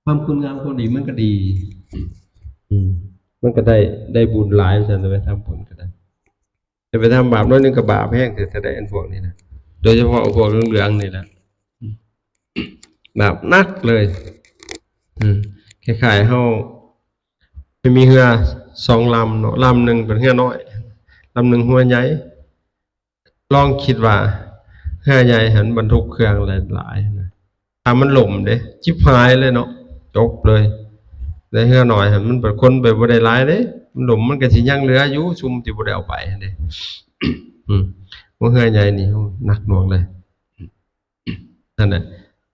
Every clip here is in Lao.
ຄວາມຄຸນງາມຄວາມດີມັນກໍດີ ອືມ ມັນກໍໄດ້ ໄດ້ບຸນຫຼາຍ ວ່າຊັ້ນ ໄປທຳບຸນກໍໄດ້ ແຕ່ໄປທຳບາບໜ້ອຍໜຶ່ງກໍບາບແຮງແທ້ໆ ໄດ໋ ອັນພວກນີ້ນະ ໂດຍສະເພາະພວກເຫຼືອງໆນີ້ແຫຼະ ບາບໜັກເລີຍ ອືມ ຄ້າຍໆເຮົາໄປມີເຮືອສອງລຳເນາະ ລຳໜຶ່ງເປັນເຮືອນ້ອຍ ລຳໜຶ່ງເຮືອໃຫຍ່ ລອງຄິດວ່າເຮືອໃຫຍ່ຫັ້ນບັນທຸກເຄື່ອງຫຼາຍໆນະ ຖ້າມັນລົ້ມເດ້ ຈິບຫາຍເລີຍເນາະ ຈົບເລີຍ ແຕ່ເຮືອນ້ອຍຫັ້ນມັນເປັນຄົນໄປບໍ່ໄດ້ຫຼາຍເດ້ ມັນລົ້ມມັນກໍຊິຍັງເຫຼືອຢູ່ຊຸມທີ່ບໍ່ໄດ້ເອົາໄປຫັ້ນເດ້ ອືມ ເຮືອໃຫຍ່ນີ້ ໂອ້ ໜັກໜ່ວງເລີຍ ນັ້ນແຫຼະ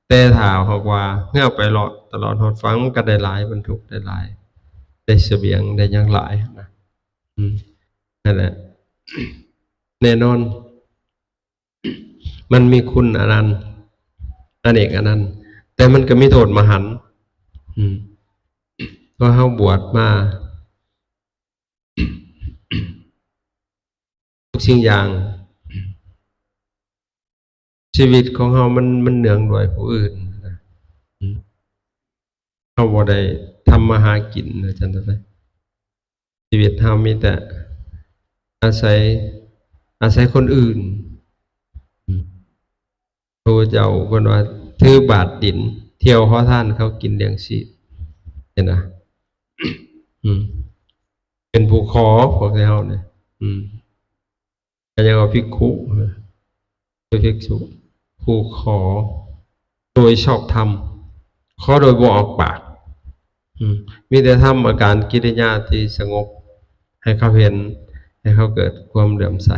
ແຕ່ຖ້າຫາກວ່າເຮືອໄປເລາະຕະຫຼອດຮອດຝັ່ງ ມັນກໍໄດ້ຫຼາຍ ບັນທຸກໄດ້ຫຼາຍ ໄດ້ສະບຽງ ໄດ້ຫຍັງຫຼາຍນະ ອືມ ນັ້ນແຫຼະ ແນ່ນອນ ມັນມີຄຸນອະນັນ ອະເນກອະນັນ ແຕ່ມັນກໍມີໂທດມະຫັນ ອືມ ເພາະເຮົາບວດມາ ທຸກສິ່ງຢ່າງ ຊີວິດຂອງເຮົາມັນ ມັນເນື່ອງດ້ວຍຜູ້ອື່ນນະ ອືມ ເຮົາບໍ່ໄດ້ທຳມາຫາກິນ ວ່າຊັ້ນເຖາະ ຊີວິດເຮົາມີແຕ່ອາໄສ ອາໄສຄົນອື່ນ ອືມ ພະພຸດທະເຈົ້າເພິ່ນວ່າ ຖືບາດດິນ ທ່ຽວຂໍທານເຂົາກິນລ້ຽງຊີບ ເຫັນນະ ອືມ ເປັນຜູ້ຂໍພວກເຮົານີ້ ອືມ ກໍຮຽກວ່າພິກຂຸ ເປັນພິກຂຸ ຜູ້ຂໍໂດຍຊອບທຳ ຂໍໂດຍບໍ່ອອກປາກ ອືມ ມີແຕ່ທຳອາການກິລິຍາທີ່ສະຫງົບ ໃຫ້ເຂົາເຫັນ ໃຫ້ເຂົາເກີດຄວາມເຫຼື້ອມໃສ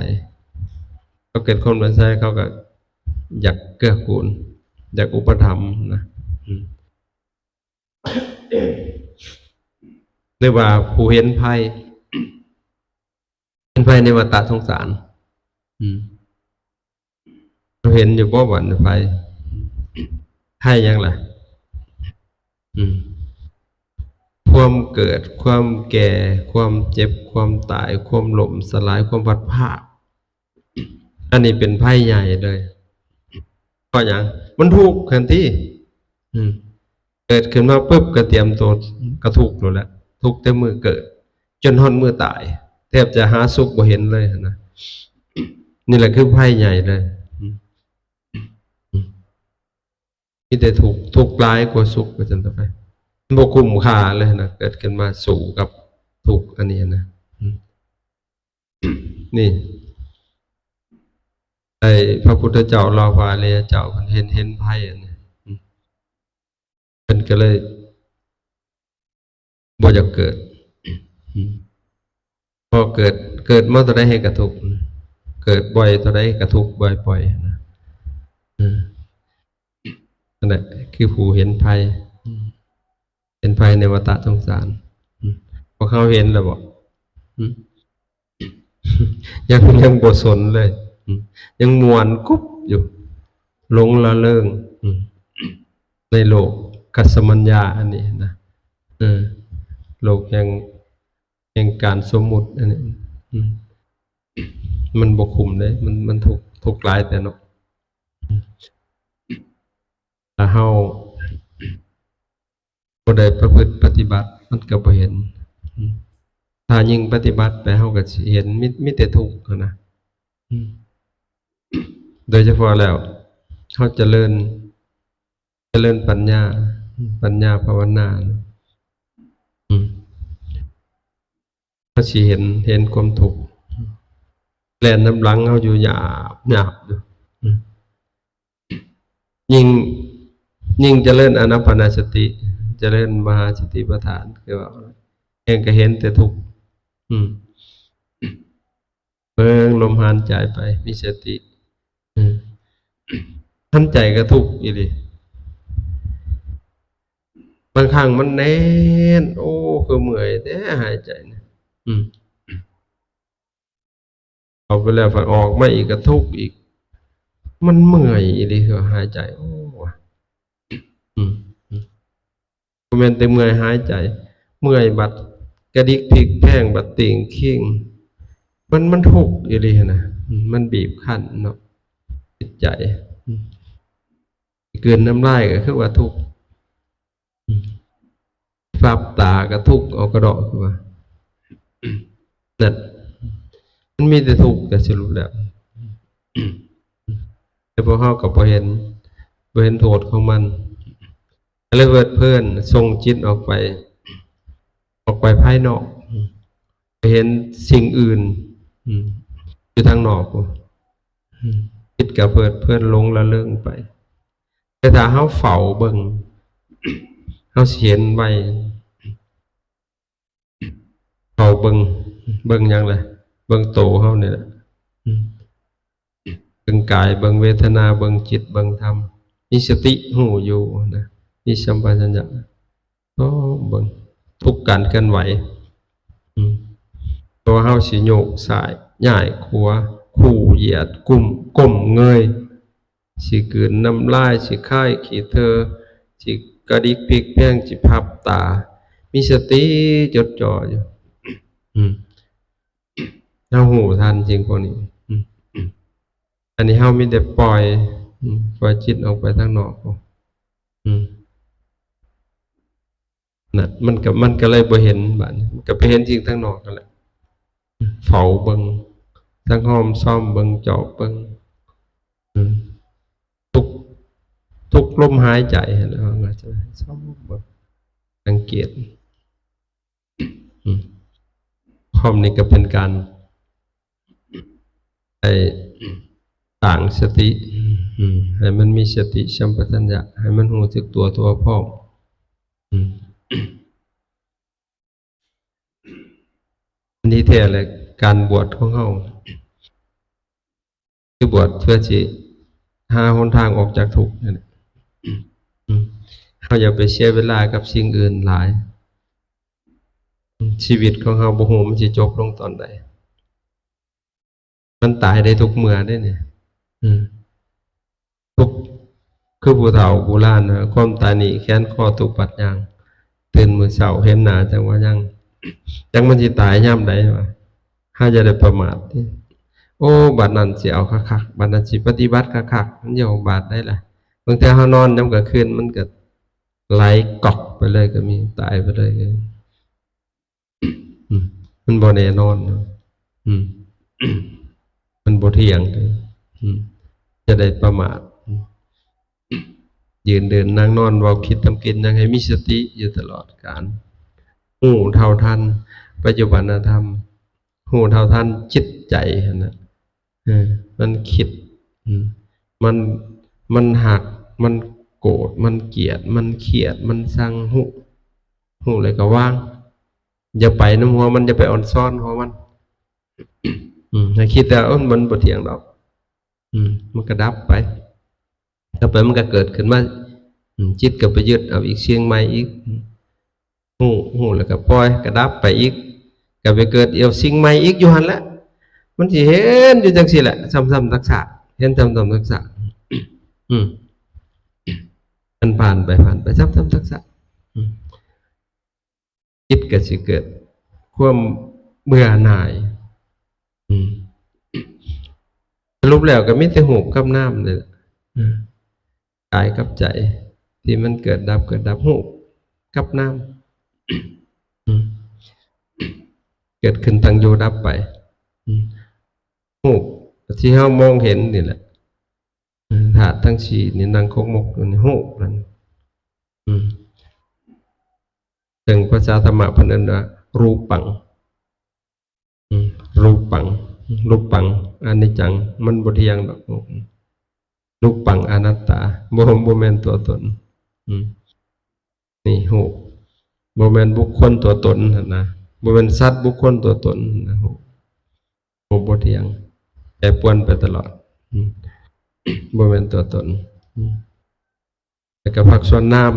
ເຂົາເກີດຄວາມເຫຼື້ອມໃສ ເຂົາກໍຢາກເກື້ອກູນ ຢາກອຸປະຖຳນະ ອືມ ຫຼືວ່າຜູ້ເຫັນໄພ ເຫັນໄພໃນວັດຕະສົງສານ ອືມ ເຮົາເຫັນຢູ່ບໍ່ບັດນີ້ ໄພ ໄພຫຍັງລະ ອືມ ຄວາມເກີດ ຄວາມແກ່ ຄວາມເຈັບ ຄວາມຕາຍ ຄວາມລົ້ມສະຫຼາຍ ຄວາມພັດພາກ ອັນນີ້ເປັນໄພໃຫຍ່ເລີຍ ເພາະຫຍັງ ມັນທຸກຫັ້ນຕິ ອືມ ເກີດຂຶ້ນມາປຶບກໍຕຽມໂຕກໍທຸກໂລດແຫຼະ ທຸກແຕ່ມື້ເກີດ ຈົນຮອດມື້ຕາຍ ແທບຈະຫາສຸກບໍ່ເຫັນເລີຍຫັ້ນນະ ນີ້ແຫຼະຄືໄພໃຫຍ່ເລີຍ ອືມ ມີແຕ່ທຸກ ທຸກຫຼາຍກວ່າສຸກ ວ່າຊັ້ນເຖາະ ໄປ ມັນບໍ່ຄຸ້ມຄ່າເລີຍນະ ເກີດຂຶ້ນມາສູ້ກັບທຸກອັນນີ້ນະ ອືມ ນີ້ ໄອ້ພະພຸດທະເຈົ້າ ລາວພະອະລິຍະເຈົ້າ ເພິ່ນເຫັນ ເຫັນໄພອັນນີ້ ອືມ ເພິ່ນກໍເລີຍບໍ່ຢາກເກີດ ອືມ ພໍເກີດ ເກີດມາເທົ່າໃດໃຫ້ກະທຸກ ເກີດບ່ອຍເທົ່າໃດກະທຸກບ່ອຍໆຫັ້ນນະ ເອີ ນັ້ນແຫຼະ ຄືຜູ້ເຫັນໄພ ເຫັນໄພໃນວັດຕະສົງສານ ອືມ ພວກເຮົາເຫັນແລ້ວບໍ່? ອືມ ຍັງ ຍັງບໍ່ສົນເລີຍ ອືມ ຍັງມ່ວນກຸບຢູ່ ຫຼົງລະເລີງ ອືມ ໃນໂລກຄັດສະມັນຍາອັນນີ້ນະ ເອີ ໂລກແຫ່ງ ແຫ່ງການສົມມຸດອັນນີ້ ອືມ ມັນບໍ່ຄຸ້ມເດ້ ມັນ ມັນທຸກ ທຸກຫຼາຍແຕ່ເນາະ ອືມ ຖ້າເຮົາບໍ່ໄດ້ປະພຶດປະຕິບັດ ມັນກໍບໍ່ເຫັນ ອືມ ຖ້າຍິ່ງປະຕິບັດໄປ ເຮົາກໍຊິເຫັນ ມີ ມີແຕ່ທຸກຫັ້ນນະ ອືມ ໂດຍສະເພາະແລ້ວ ເຮົາຈະເລີນ ຈະເລີນປັນຍາ ປັນຍາພາວະນາ ອືມ ເຮົາຊິເຫັນ ເຫັນຄວາມທຸກ ແລ່ນນຳຫຼັງເຮົາຢູ່ ຫຍາບ ຫຍາບຢູ່ ອືມ ຍິ່ງ ຍິ່ງຈະເລີນອານາປານະສະຕິ ຈະເລີນມະຫາສະຕິປະທານ ຄືວ່າ ແຮ່ງກໍເຫັນແຕ່ທຸກ ອືມ ເບິ່ງລົມຫາຍໃຈໄປ ມີສະຕິ ອືມ ຫາຍໃຈກໍທຸກອີ່ຫຼີ ບາງຄັ້ງມັນແໜ້ນ ໂອ້ ຄືເມື່ອຍແທ້ຫາຍໃຈນະ ອືມ ເຂົ້າໄປແລ້ວພັດອອກມາອີກກໍທຸກອີກ ມັນເມື່ອຍອີ່ຫຼີ ຄືຫາຍໃຈ ໂອ້ ອືມ ອືມ ບໍ່ແມ່ນແຕ່ເມື່ອຍຫາຍໃຈ ເມື່ອຍບັດກະດິກພິກແພງ ບັດຕີງຄີງ ມັນ ມັນທຸກອີ່ຫຼີຫັ້ນນະ ມັນບີບຄັ້ນເນາະ ຈິດໃຈ ອືມ ກືນນ້ຳລາຍກໍຄືວ່າທຸກ ອືມ ປັບຕາກໍທຸກເອົາກະເດາະ ຄືວ່າ ນັ້ນ ມັນມີແຕ່ທຸກ ແຕ່ສະຫຼຸບແລ້ວ ແຕ່ພວກເຮົາກໍບໍ່ເຫັນ ບໍ່ເຫັນໂທດຂອງມັນ ກໍເລີຍເພີດເພີນ ສົ່ງຈິດອອກໄປ ອອກໄປພາຍນອກ ໄປເຫັນສິ່ງອື່ນ ອືມ ຢູ່ທາງນອກພຸ້ນ ອືມ ຈິດກໍເພີດເພີນຫຼົງລະເລີງໄປ. ແຕ່ຖ້າເຮົາເຝົ້າເບິ່ງ ເຮົາຊິເຫັນໄວ ເຝົ້າເບິ່ງ ເບິ່ງຫຍັງລະ? ເບິ່ງໂຕເຮົານີ້ແຫຼະ ອືມ ເບິ່ງກາຍ ເບິ່ງເວທະນາ ເບິ່ງຈິດ ເບິ່ງທຳ ມີສະຕິຮູ້ຢູ່ນະ ມີສຳປະຊັນຍະ ໂອ້ ເບິ່ງທຸກການເຄື່ອນໄຫວ ອືມ ບໍ່ວ່າເຮົາຊິໂຍກຊ້າຍ ຍ້າຍຂວາ ຄູ່ ຢຽດ ກຸ້ມ ກົ້ມ ເງີຍ ຊິກືນນ້ຳລາຍ ຊິຄາຍຂີ້ເທີ ຊິກະດິກພິກແພງ ຊິພັບຕາ ມີສະຕິຈົດຈ່ອຍຢູ່ ອືມ ເຮົາຮູ້ທັນສິ່ງພວກນີ້ ອືມ ອັນນີ້ເຮົາມີແຕ່ປ່ອຍ ອືມ ປ່ອຍຈິດອອກໄປທາງນອກ ອືມ ນັ້ນ ມັນກໍ ມັນກໍເລີຍບໍ່ເຫັນ ບາດນີ້ມັນກໍໄປເຫັນສິ່ງທາງນອກນັ້ນແຫຼະ ເຝົ້າເບິ່ງ ສັງຫອມຊອມເບິ່ງ ຈອບເບິ່ງ ອືມ ທຸກ ທຸກລົມຫາຍໃຈຫັ້ນແຫຼະ ເຮົາກໍຈະຊອມເບິ່ງ ສັງເກດ ອືມ ຄອມນີ້ກໍເປັນການໃຫ້ຕັ້ງສະຕິ ອືມ ໃຫ້ມັນມີສະຕິສຳປະຊັນຍະ ໃຫ້ມັນຮູ້ສຶກຕົວທົ່ວພ້ອມ ອືມ ອັນນີ້ແທ້ແຫຼະ ການບວດຂອງເຮົາ ຄືບວດເພື່ອຊິຫາຫົນທາງອອກຈາກທຸກນັ້ນແຫຼະ ອືມ ເຮົາຢ່າໄປເສຍເວລາກັບສິ່ງອື່ນຫຼາຍ ອືມ ຊີວິດຂອງເຮົາບໍ່ຮູ້ມັນຊິຈົບລົງຕອນໃດ ມັນຕາຍໄດ້ທຸກເມື່ອເດ້ນີ້ ອືມ ທຸກ ຄືຜູ້ເຖົ້າບູຮານວ່າ ຄວາມຕາໜີ້ແຂນຄໍຕຸກບັດຍ່າງ ຕື່ນມື້ເຊົ້າເຫັນໜ້າຈັ່ງວ່າຍັງ ຈັກມັນຊິຕາຍຍາມໃດວ່າ ເຮົາຢ່າໄດ້ປະໝາດຕິ ໂອ້ ບັດນັ້ນຊິເອົາຄັກໆ ບັດນັ້ນຊິປະຕິບັດຄັກໆ ມັນຢູ່ບາດໃດລະ ບາງເທື່ອເຮົານອນຍາມກາງຄືນ ມັນກໍໄຫຼກອກໄປເລີຍກໍມີ ຕາຍໄປເລີຍກໍມີ ອືມ ມັນບໍ່ແນ່ນອນເນາະ ອືມ ມັນບໍ່ທ່ຽງເດ້ ອືມ ຢ່າໄດ້ປະໝາດ ອືມ ຢືນເດີນນັ່ງນອນ ເວົ້າຄິດທຳກິນຫຍັງ ໃຫ້ມີສະຕິຢູ່ຕະຫຼອດການ ຮູ້ເທົ່າທັນປັດຈຸບັນນະທຳ ຮູ້ເທົ່າທັນຈິດໃຈຫັ້ນນະ ເອີ ມັນຄິດ ອືມ ມັນ ມັນຮັກ ມັນໂກດ ມັນກຽດ ມັນຄຽດ ມັນຊັງ ຮູ້ ຮູ້ແລ້ວກໍວາງ ຢ່າໄປນຳຫົວມັນ ຢ່າໄປອອນຊອນຫົວມັນ ອືມ ໃຫ້ຄິດແຕ່ ເອີ ມັນບໍ່ທ່ຽງດອກ ອືມ ມັນກໍດັບໄປ ຕໍ່ໄປມັນກໍເກີດຂຶ້ນມາ ອືມ ຈິດກໍໄປຍຶດເອົາອີກສິ່ງໃໝ່ອີກ ຮູ້ ຮູ້ແລ້ວກໍປ່ອຍ ກໍດັບໄປອີກ ກໍໄປເກີດເອົາສິ່ງໃໝ່ອີກຢູ່ຫັ້ນແຫຼະ ມັນຊິເຫັນຢູ່ຈັ່ງຊີ້ແຫຼະ ຊ້ຳໆຊາກໆ ເຫັນຊ້ຳໆຊາກໆ ອືມ ມັນຜ່ານໄປ ຜ່ານໄປ ຊ້ຳໆຊາກໆ ອືມ ຈິດກໍຊິເກີດຄວາມເບື່ອໜ່າຍ ອືມ ສະຫຼຸບແລ້ວກໍມີແຕ່ຮູບກັບນາມນີ້ແຫຼະ ອືມ ກາຍກັບໃຈທີ່ມັນເກີດດັບ ເກີດດັບ ຮູບກັບນາມ ອືມ ເກີດຂຶ້ນຕັ້ງຢູ່ດັບໄປ ອືມ ຮູບທີ່ເຮົາມອງເຫັນນີ້ແຫຼະ ອືມ ທາດທັງສີ່ນີ້ນັ່ງຄົກມົກຢູ່ໃນຮູບນັ້ນ ອືມ ເຊິ່ງພາສາທຳມະເພິ່ນເອີ້ນວ່າ ຮູປັງ ອືມ ຮູປັງ ຮູປັງ ອະນິດຈັງ ມັນບໍ່ທ່ຽງດອກ ຮູບ ຮູປັງ ອະນັດຕາ ບໍ່ ບໍ່ແມ່ນຕົວຕົນ ອືມ ນີ້ ຮູບ ບໍ່ແມ່ນບຸກຄົນຕົວຕົນຫັ້ນນະ ບໍ່ແມ່ນສັດບຸກຄົນຕົວຕົນຫັ້ນນະ ຮູບ ຮູບບໍ່ທ່ຽງ ແປປວນໄປຕະຫຼອດ ອືມ ບໍ່ແມ່ນຕົວຕົນ ອືມ ແລ້ວກໍພາກສ່ວນນາມ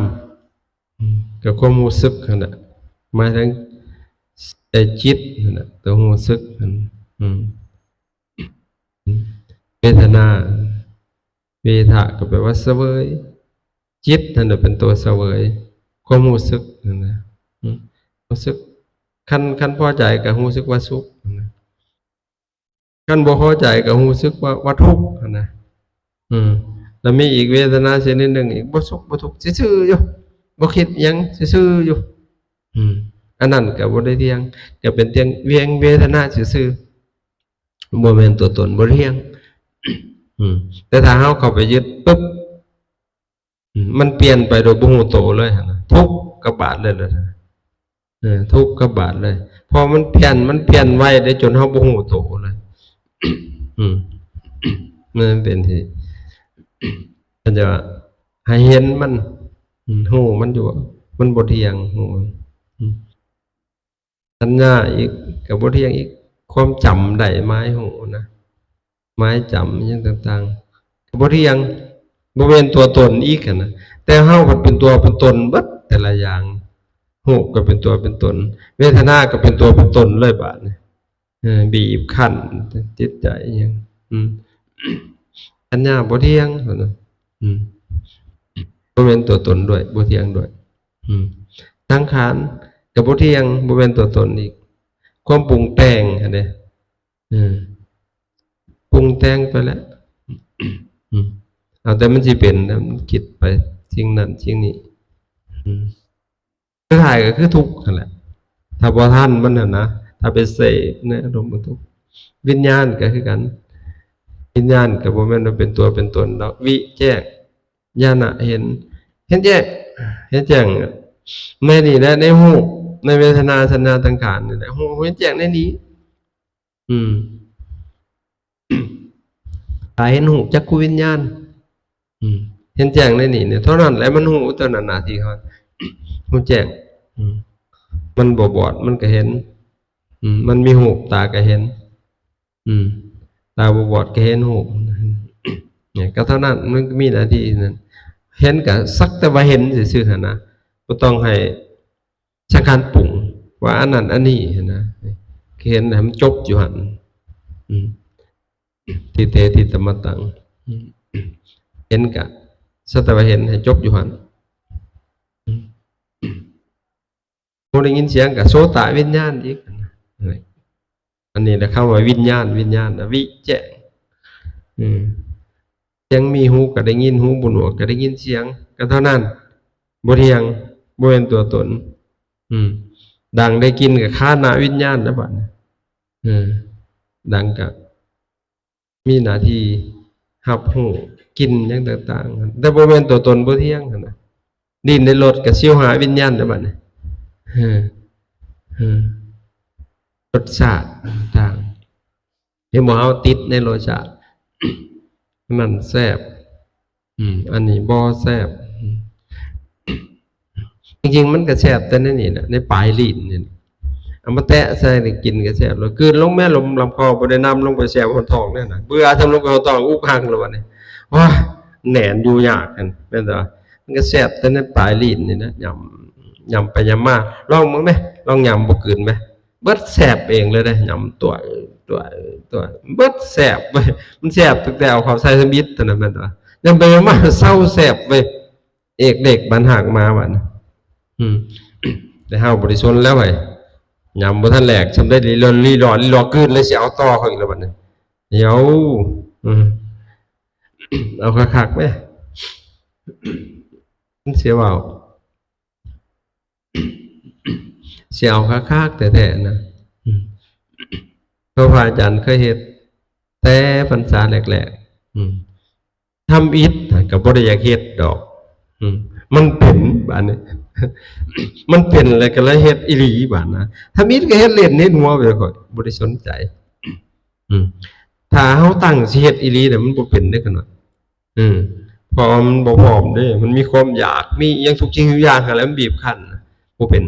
ອືມ ກໍຄວາມຮູ້ສຶກຫັ້ນນະ ໝາຍເຖິງໃຈຈິດຫັ້ນນະ ຕົວຮູ້ສຶກຫັ້ນ ອືມ ເວທະນາ ເວທະກໍແປວ່າສະເຫວີຍ ຈິດຫັ້ນນະເປັນຕົວສະເຫວີຍ ຄວາມຮູ້ສຶກຫັ້ນນະ ອືມ ຮູ້ສຶກ ຄັນ ຄັນພໍໃຈກໍຮູ້ສຶກວ່າສຸກຫັ້ນນະ ຄັນບໍ່ພໍໃຈກໍຮູ້ສຶກວ່າ ວ່າທຸກຫັ້ນນະ ອືມ ແລ້ວມີອີກເວທະນາຊະນິດໜຶ່ງອີກ ບໍ່ສຸກບໍ່ທຸກ ຊື່ໆຢູ່ ບໍ່ຄິດຫຍັງ ຊື່ໆຢູ່ ອືມ ອັນນັ້ນກໍບໍ່ໄດ້ທ່ຽງ ກໍເປັນພຽງ ພຽງເວທະນາຊື່ໆ ບໍ່ແມ່ນຕົວຕົນ ບໍ່ທ່ຽງ. ອືມ ແຕ່ຖ້າເຮົາເຂົ້າໄປຍຶດປຶບ ອືມ ມັນປ່ຽນໄປໂດຍບໍ່ຮູ້ໂຕເລີຍຫັ້ນນະ ທຸກກັບບາດເລີຍນະ ເອີ ທຸກກັບບາດເລີຍ ເພາະມັນປ່ຽນ ມັນປ່ຽນໄວເດ້ ຈົນເຮົາບໍ່ຮູ້ໂຕເລີຍ. ອືມ ມັນເປັນທີ່ ເພິ່ນຈະວ່າໃຫ້ເຫັນມັນ ອືມ ຮູ້ມັນຢູ່ ມັນບໍ່ທ່ຽງ ຮູ້ ອືມ ສັນຍາອີກກໍບໍ່ທ່ຽງອີກ ຄວາມຈຳໄດ້ ໝາຍຮູ້ນະ ໝາຍຈຳອີ່ຫຍັງຕ່າງໆ ກໍບໍ່ທ່ຽງ ບໍ່ແມ່ນຕົວຕົນອີກຫັ້ນນະ ແຕ່ເຮົາພັດເປັນຕົວເປັນຕົນເບິດແຕ່ລະຢ່າງ ຮູບກໍເປັນຕົວເປັນຕົນ ເວທະນາກໍເປັນຕົວເປັນຕົນເລີຍບາດນີ້ ເອີ ບີບຄັ້ນຈິດໃຈອີ່ຫຍັງ ອືມ ສັນຍາບໍ່ທ່ຽງ ອືມ ບໍ່ແມ່ນຕົວຕົນດ້ວຍ ບໍ່ທ່ຽງດ້ວຍ ອືມ ສັງຂານກໍບໍ່ທ່ຽງ ບໍ່ແມ່ນຕົວຕົນອີກ ຄວາມປຸງແຕ່ງຫັ້ນເດ້ ເອີ ປຸງແຕ່ງໄປແລ້ວ ອືມ ເອົາແຕ່ມັນຊິເປັນ ມັນຄິດໄປສິ່ງນັ້ນສິ່ງນີ້ ອືມ ສຸດທ້າຍກໍຄືທຸກຫັ້ນແຫຼະ ຖ້າບໍ່ທັນມັນຫັ້ນນະ ຖ້າໄປເສບໃນອາລົມຂອງທຸກ. ວິນຍານກໍຄືກັນ ວິນຍານກໍບໍ່ແມ່ນວ່າເປັນຕົວເປັນຕົນດອກ ວິແຈ້ງ ຍານະເຫັນ ເຫັນແຈ້ງ ເຫັນແຈ້ງໃນນີ້ແຫຼະ ໃນຮູບ ໃນເວທະນາ ສັນຍາ ສັງຂານນີ້ແຫຼະ ຮູ້ ເຫັນແຈ້ງໃນນີ້ ອືມ ຕາເຫັນຮູບ ຈັກຂຸວິນຍານ ອືມ ເຫັນແຈ້ງໃນນີ້ເທົ່ານັ້ນແຫຼະ ມັນຮູ້ເທົ່ານັ້ນ ໜ້າທີ່ເຂົາ ຮູ້ແຈ້ງ ອືມ ມັນບໍ່ບອດ ມັນກໍເຫັນ ອືມ ມັນມີຮູບ ຕາກໍເຫັນ ອືມ ຕາບໍ່ບອດກໍເຫັນຮູບ ນີ້ກໍເທົ່ານັ້ນ ມັນກໍມີໜ້າທີ່ນັ້ນ ເຫັນກໍສັກແຕ່ວ່າເຫັນຊື່ໆຫັ້ນນະ ບໍ່ຕ້ອງໃຫ້ ສັງຂານປຸງວ່າອັນນັ້ນອັນນີ້ຫັ້ນນະ ເຫັນໃຫ້ມັນຈົບຢູ່ຫັ້ນ ອືມ ທິເຕທິຕະມະຕັງ ເຫັນກະສັກແຕ່ວ່າເຫັນໃຫ້ຈົບຢູ່ຫັ້ນ ອືມ ຜູ້ໄດ້ຍິນສຽງກະໂສຕະວິນຍານອີກ ອັນນີ້ແຫຼະຄຳວ່າວິນຍານ ວິນຍານນະ ວິແຈ້ງ ອືມ ສຽງມີຫູກໍໄດ້ຍິນ ຫູບໍ່ໜວກກໍໄດ້ຍິນສຽງ ກໍເທົ່ານັ້ນ ບໍ່ທ່ຽງ ບໍ່ແມ່ນຕົວຕົນ ອືມ ດັງໄດ້ກິ່ນກໍຄານະວິນຍານແລ້ວບັດນີ້ ເອີ ດັງກໍມີໜ້າທີ່ຮັບຮູ້ກິ່ນຫຍັງຕ່າງໆ ແຕ່ບໍ່ແມ່ນຕົວຕົນບໍ່ທ່ຽງຫັ້ນນະ ດິ້ນໄດ້ລົດກໍຊິວຫາວິນຍານແລ້ວບັດນີ້ ເອີ ເອີ ລົດຊາດຕ່າງ ເຫັນບໍ່ ເຮົາຕິດໃນລົດຊາດ ອັນນັ້ນແຊບ ອືມ ອັນນີ້ບໍ່ແຊບ ອືມ ຈິງໆ ມັນກໍແຊບແຕ່ໃນນີ້ແຫຼະ ໃນປາຍລີ້ນນີ້ ເອົາມາແຕະໃສ່ນີ້ ກິນກໍແຊບແລ້ວ ກືນລົງແມ່ ລົມລຳຄໍ ບໍ່ໄດ້ນຳລົງໄປແຊບຫົວທ້ອງແນ່ນະ ເບື່ອທຳລົງໄປຫົວທ້ອງ ອຸກຮັກແລ້ວບັດນີ້ ໂອ້ຍ ແໜ້ນຢູ່ຍາກຫັ້ນ ແມ່ນບໍ່? ມັນກໍແຊບແຕ່ໃນປາຍລີ້ນນີ້ນະ ຫຍ້ຳ ຫຍ້ຳໄປຫຍ້ຳມາ ລອງເບິ່ງແມ ລອງຫຍ້ຳບໍ່ກືນແມ ເບິດແຊບເອງເລີຍເດ້ ຫຍ້ຳຕົວະ ຕົວະ ຕົວະ ເບິດແຊບເວີຍ ມັນແຊບຕັ້ງແຕ່ເອົາເຂົ້າໃສ່ທຳອິດເທົ່ານັ້ນແມ່ນບໍ່? ຫຍ້ຳໄປຫຍ້ຳມາເຊົາແຊບເວີຍ ເອກເດັກບັນຫາກມາບັດນີ້ ອືມ ແຕ່ເຮົາບໍ່ໄດ້ສົນແລ້ວເວີຍ ຫຍ້ຳບໍ່ທັນແຫຼກ ຊ່ຳໄດ້ລີລໍ ລີລໍ ລີລໍ ກືນເລີຍ ຊິເອົາຕໍ່ເຂົາອີກແລ້ວບັດນີ້ ດຽວ ອືມ ເອົາຄັກໆແມ ມັນຊິເວົ້າ ຊິເອົາຄັກໆແທ້ໆນະ ອືມ ເພາະພະອາຈານເຄີຍເຮັດແຕ່ພັນສາແລກໆ ອືມ ທຳອິດກໍບໍ່ໄດ້ຢາກເຮັດດອກ ອືມ ມັນເປັນບາດນີ້ ມັນເປັນແລ້ວກໍເລີຍເຮັດອີ່ຫຼີບາດນະ ທຳອິດກໍເຮັດເລ່ນເຮັດຫົວໄປ ຂ້ອຍບໍ່ໄດ້ສົນໃຈ ອືມ ຖ້າເຮົາຕັ້ງຊິເຮັດອີ່ຫຼີນະ ມັນບໍ່ເປັນເດ້ຂະນ້ອຍ ອືມ ເພາະມັນບໍ່ພ້ອມເດ້ ມັນມີຄວາມຢາກ ມີອີ່ຫຍັງທຸກສິ່ງທຸກຢ່າງຫັ້ນແຫຼະ ມັນບີບຄັ້ນ ບໍ່ເປັນ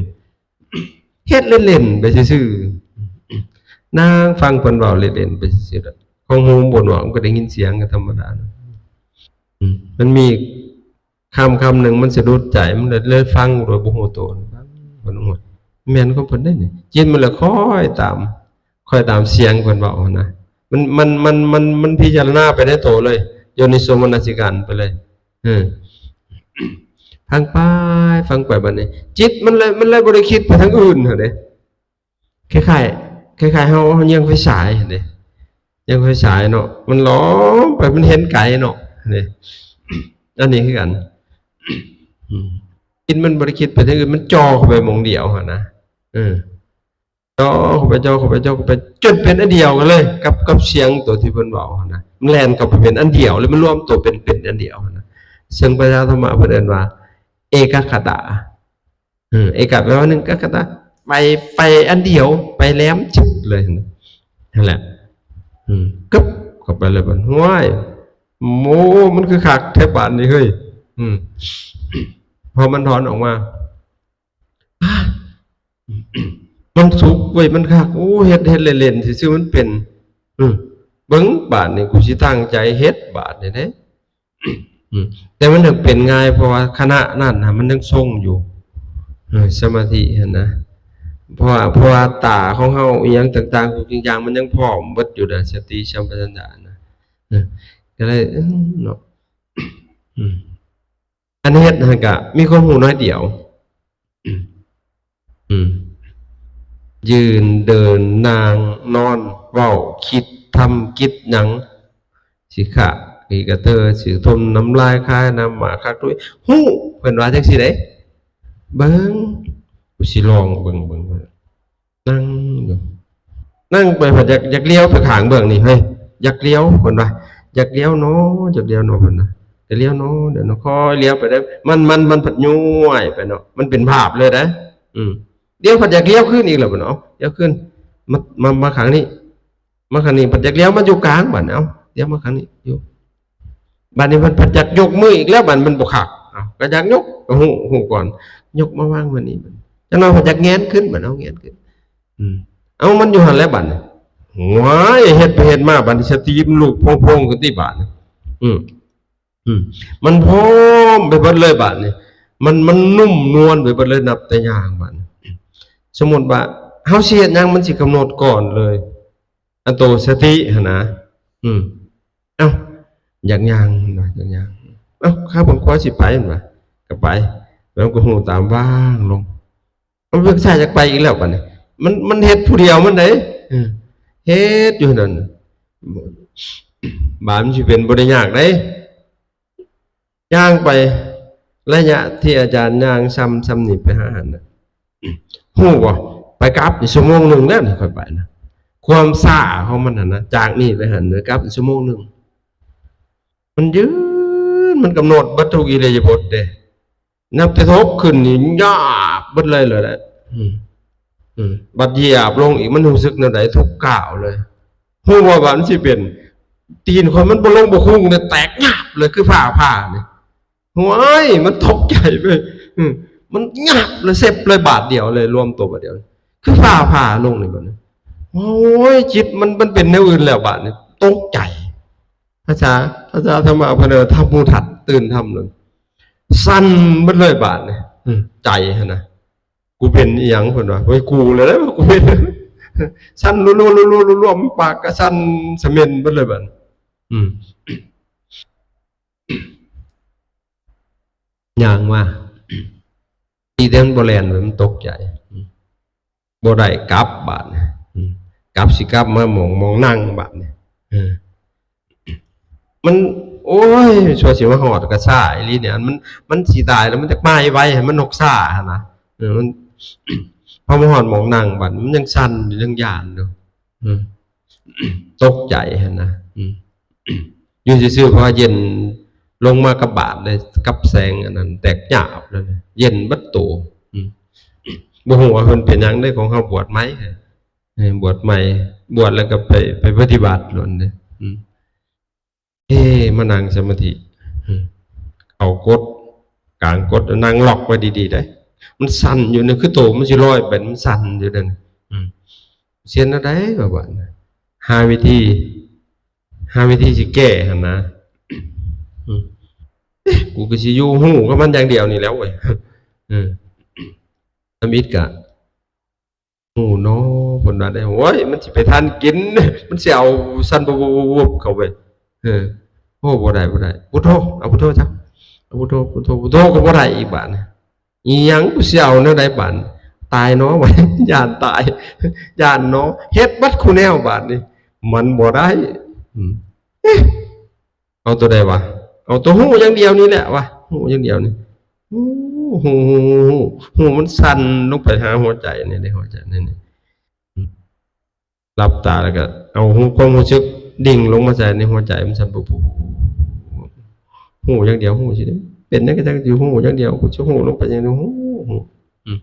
ເຮັດເລ່ນໆໄປຊື່ໆ ນັ່ງຟັງເພິ່ນເວົ້າເລ່ນໆໄປຊື່ໆ ຂອງຫູບໍ່ໜວກ ມັນກໍໄດ້ຍິນສຽງກໍທຳມະດາ ອືມ ມັນມີຄຳຄຳໜຶ່ງ ມັນສະດຸດໃຈ ມັນເລີຍຟັງໂດຍບໍ່ຮູ້ໂຕ ເພິ່ນວ່າ ແມ່ນຂອງເພິ່ນເດ້ນີ້ ຈິດມັນລະຄ້ອຍຕາມ ຄ່ອຍຕາມສຽງເພິ່ນເວົ້າຫັ້ນນະ ມັນ ມັນ ມັນ ມັນ ມັນພິຈາລະນາໄປໃນໂຕເລີຍ ໂຍນິໂສມະນະສິການໄປເລີຍ ເອີ ຟັງໄປ ຟັງໄປບັດນີ້ ຈິດມັນເລີຍ ມັນເລີຍບໍ່ໄດ້ຄິດໄປທາງອື່ນຫັ້ນເດ້ ຄ້າຍໆ ຄ້າຍໆເຮົາ ເຮົາຍ່ຽງໄຟສາຍຫັ້ນເດ້ ຍ່ຽງໄຟສາຍເນາະ ມັນຫຼອມໄປ ມັນເຫັນໄກເນາະ ເດ້ ອັນນີ້ຄືກັນ ອືມ ຈິດມັນບໍ່ໄດ້ຄິດໄປທາງອື່ນ ມັນຈ່ອເຂົ້າໄປໝ່ອງດຽວຫັ້ນນະ ເອີ ຈ່ອເຂົ້າໄປ ຈ່ອເຂົ້າໄປ ຈ່ອເຂົ້າໄປ ຈົນເປັນອັນດຽວກັນເລີຍ ກັບ ກັບສຽງຕົວທີ່ເພິ່ນເວົ້າຫັ້ນນະ ມັນແລ່ນເຂົ້າໄປເປັນອັນດຽວ ແລ້ວມັນລວມຕົວເປັນ ເປັນອັນດຽວຫັ້ນນະ ເຊິ່ງພະເຈົ້າທຳມະເພິ່ນເອີ້ນວ່າ ເອກະຄະຕາ ເອີ ເອກະແປວ່າໜຶ່ງ ກະຄະຕາ ໄປ ໄປອັນດຽວ ໄປແຫຼມຈຶດເລີຍຫັ້ນນະ ຫັ້ນແຫຼະ ອືມ ກຶບເຂົ້າໄປເລີຍບັດ ຫ້ວຍ ໂອ້ ມັນຄືຄັກແທ້ບາດນີ້ເຮີ້ຍ ອືມ ພໍມັນຖອນອອກມາ ມັນສຸກເວີຍ ມັນຄັກ ໂອ້ ເຮັດ ເຮັດເລ່ນໆຊື່ໆ ມັນເປັນ ອືມ ເບິ່ງບາດນີ້ ກູຊິຕັ້ງໃຈເຮັດບາດນີ້ເດ້ ອືມ ແຕ່ມັນເປັນງ່າຍ ເພາະວ່າຂະນະນັ້ນນະ ມັນຍັງຊົງຢູ່ ເອີ ສະມາທິຫັ້ນນະ ເພາະວ່າ ເພາະວ່າຕາຂອງເຮົາອີ່ຫຍັງຕ່າງໆ ທຸກສິ່ງຢ່າງມັນຍັງພ້ອມເບິດຢູ່ນະ ສະຕິສຳປະຊັນຍະນະ ເອີ ກໍເລີຍ ເອີ ເນາະ ອືມ ອັນເຮັດຫັ້ນກະມີຄວາມຮູ້ໜ້ອຍດຽວ ອືມ ຢືນ ເດີນ ນັ່ງ ນອນ ເວົ້າ ຄິດ ທຳກິດຫຍັງ ຊິຂະ ຂີ້ກະເຕີ ຊິຖົມນ້ຳລາຍ ຄາຍນ້ຳໝາກ ຄັກທຸຍ ຮູ້ ເພິ່ນວ່າຈັ່ງຊີ້ເດ້ ເບິ່ງ ກູຊິລອງເບິ່ງ ເບິ່ງ ເບິ່ງ ນັ່ງຢູ່ ນັ່ງໄປ ພັດຢາກ ຢາກລ້ຽວໄປຂ້າງເບື້ອງນີ້ ເຮີ້ຍ ຢາກລ້ຽວ ເພິ່ນວ່າ ຢາກລ້ຽວເນາະ ຢາກລ້ຽວເນາະ ເພິ່ນນະ ກະລ້ຽວເນາະ ດຽວເນາະ ຄ່ອຍລ້ຽວໄປເດີ້ ມັນ ມັນ ມັນພັດຍ້ວຍໄປເນາະ ມັນເປັນພາບເລີຍເດ້ ອືມ ດຽວພັດຢາກລ້ຽວຄືນອີກແລ້ວ ເພິ່ນເອົາ ລ້ຽວຄືນ ມາ ມາ ມາຂ້າງນີ້ ມາຂ້າງນີ້ ພັດຢາກລ້ຽວມາຢູ່ກາງ ບັດນີ້ ເອົາ ລ້ຽວມາຂ້າງນີ້ ຢູ່ ບັດນີ້ເພິ່ນພັດຢາກຍົກມືອີກແລ້ວ ບັດມັນບໍ່ຄັກ ເອົາ ກໍຢາກຍົກ ກໍຮູ້ ຮູ້ກ່ອນ ຍົກມາວາງໄວ້ນີ້ ຈັກໜ່ອຍພັດຢາກແງນຂຶ້ນ ບັດເອົາ ແງນຂຶ້ນ ອືມ ເອົາ ມັນຢູ່ຫັ້ນແຫຼະບັດນີ້ ໂອ້ຍ ເຮັດໄປເຮັດມາ ບັດນີ້ສະຕິມັນລຸກໂພງໆຂຶ້ນຕິບາດນີ້ ອືມ ອືມ ມັນພ້ອມໄປເບິດເລີຍບາດນີ້ ມັນ ມັນນຸ້ມນວນໄປເບິດເລີຍ ນັບແຕ່ຍ່າງບາດນີ້ ສົມມຸດວ່າເຮົາຊິເຮັດຫຍັງ ມັນຊິກຳນົດກ່ອນເລີຍ ອັນໂຕສະຕິຫັ້ນນະ ອືມ ເອົ້າ ຢາກຍ່າງ ຢາກຍ່າງ ເອົ້າ ຂ້າບນຂວາຊິໄປ ມັນວ່າ ກໍໄປ ແລ້ວກໍຮູ້ຕາມວ່າງລົງ ມັນເບິ່ງຊ້າຍຢາກໄປອີກແລ້ວບັດນີ້ ມັນ ມັນເຮັດຜູ້ດຽວມັນເດ້ ເອີ ເຮັດຢູ່ນັ້ນ ບາດມັນຊິເປັນບໍ່ໄດ້ຍາກເດ້ ຍ່າງໄປ ໄລຍະທີ່ອາຈານຍ່າງຊ່ຳ ຊ່ຳນີ້ໄປຫາຫັ້ນນະ ຮູ້ບໍ່? ໄປກັບນີ້ຊົ່ວໂມງໜຶ່ງແລ້ວນີ້ ຂ້ອຍໄປນະ ຄວາມຊ້າຂອງມັນຫັ້ນນະ ຈາກນີ້ໄປຫັ້ນ ໄປກັບນີ້ຊົ່ວໂມງໜຶ່ງ ມັນຢືນ ມັນກຳນົດເບິດທຸກອິລິຍາບົດເດ້ ນັບແຕ່ທົບຂຶ້ນນີ້ຍາບເບິດເລີຍແຫຼະ ອືມ ອືມ ບັດຢຽບລົງອີກ ມັນຮູ້ສຶກແນວໃດ? ທຸກກ້າວເລີຍ ຮູ້ບໍ່ວ່າມັນຊິເປັນ? ຕີນຂ້ອຍມັນບໍ່ລົງບໍ່ຄຸ່ງເລີຍ ແຕກຍາບເລີຍ ຄືຟ້າຜ່ານີ້ ໂອ້ຍ ມັນຕົກໃຈເວີຍ ອືມ ມັນຍາບເລີຍ ເຊັບເລີຍ ບາດດຽວເລີຍ ລວມໂຕບາດດຽວ ຄືຟ້າຜ່າລົງນີ້ບັດນີ້ ໂອ້ຍ ຈິດມັນ ມັນເປັນແນວອື່ນແລ້ວບາດນີ້ ຕົກໃຈ ພາສາ ພາສາທຳມະເພິ່ນເອີ້ນວ່າທຳມຸທັດ ຕື່ນທຳເລີຍ ສັ່ນເບິດເລີຍບາດນີ້ ອືມ ໃຈຫັ້ນນະ ກູເປັນອີ່ຫຍັງ ເພິ່ນວ່າ ໂອ້ຍ ກູແລ້ວ ກູເປັນ ສັ່ນລົວໆໆໆ ປາກກະສັ່ນສະເໝັນເບິດເລີຍບາດນີ້ ອືມ ຍ່າງມາ ດີແຕ່ມັນບໍ່ແລ່ນ ມັນຕົກໃຈ ອືມ ບໍ່ໄດ້ກັບບາດນີ້ ອືມ ກັບ ຊິກັບມາໝ່ອງ ໝ່ອງນັ່ງບາດນີ້ ເອີ ມັນ ໂອ້ຍ ຊົ່ວຊິມາຮອດກໍຊ້າອີ່ຫຼີນີ້ ມັນ ມັນຊິຕາຍແລ້ວ ມັນຈະມາໄວໆ ໃຫ້ມັນນົກຊ້າຫັ້ນນະ ເອີ ມັນ ພໍມາຮອດໝ່ອງນັ່ງບາດນີ້ ມັນຍັງສັ່ນຢູ່ ຍັງຢ້ານຢູ່ ອືມ ຕົກໃຈຫັ້ນນະ ອືມ ຢູ່ຊື່ໆ ເພາະວ່າເຢັນ ລົງມາກັບບາດເລີຍ ກັບແສງອັນນັ້ນ ແຕກຍາບເລີຍ ເຢັນເບິດໂຕ ອືມ ບໍ່ຮູ້ວ່າເພິ່ນເປັນຫຍັງເດ້ ຂອງເຮົາບວດໃໝ່ ເອີ ບວດໃໝ່ ບວດແລ້ວກໍໄປ ໄປປະຕິບັດໂລດເດ້ ອືມ ເອີ ມານັ່ງສະມາທິ ອືມ ເຂົ້າກົດ ກາງກົດ ນັ່ງລັອກໄວ້ດີໆ ໄດ໋ ມັນສັ່ນຢູ່ນີ້ ຄືໂຕມັນຊິລອຍໄປ ມັນສັ່ນຢູ່ນັ້ນ ອືມ ເຮັດແນວໃດວະບາດນີ້ ຫາວິທີ ຫາວິທີຊິແກ້ຫັ້ນນະ ອືມ ເອະ ກູກໍຊິຢູ່ຮູ້ກັບມັນຢ່າງດຽວນີ້ແຫຼ້ວເວີຍ ເອີ ທຳອິດກະ ຮູ້ເນາະ ເພິ່ນວ່າໄດ້ ໂອ້ຍ ມັນຊິໄປທັນກິນ ມັນຊິເອົາສັ່ນວຶບໆໆ ເຂົ້າໄປ ເອີ ໂອ້ ບໍ່ໄດ້ ບໍ່ໄດ້ ພຸດໂທ ເອົາພຸດໂທຊະ ເອົາພຸດໂທ ພຸດໂທ ພຸດໂທ ກໍບໍ່ໄດ້ອີກບາດນີ້ ອີຫຍັງ ກູຊິເອົາແນວໃດບາດນີ້ ຕາຍເນາະ ຢ້ານຕາຍ ຢ້ານເນາະ ເຮັດເບິດຄູ່ແນວບາດນີ້ ມັນບໍ່ໄດ້ ອືມ ເອະ ເອົາຕົວໃດວະ ເອົາຕົວຮູ້ຢ່າງດຽວນີ້ແຫຼະວະ ຮູ້ຢ່າງດຽວນີ້ ໂອ້ ຮູ້ ຮູ້ ຮູ້ ຮູ້ ຮູ້ ມັນສັ່ນລົງໄປຫາຫົວໃຈນີ້ເດ້ ຫົວໃຈນີ້ ນີ້ ຫຼັບຕາແລ້ວກໍເອົາຮູ້ ຄວາມຮູ້ສຶກດິ່ງລົງມາໃສ່ໃນຫົວໃຈ ມັນສັ່ນປຸບ ຮູ້ຢ່າງດຽວ ຮູ້ຊິເປັນຫຍັງກໍຊ່າງ ຢູ່ຮູ້ຢ່າງດຽວ ຮູ້ ຮູ້ລົງໄປຢ່າງດຽວ ຮູ້ ຮູ້ ອືມ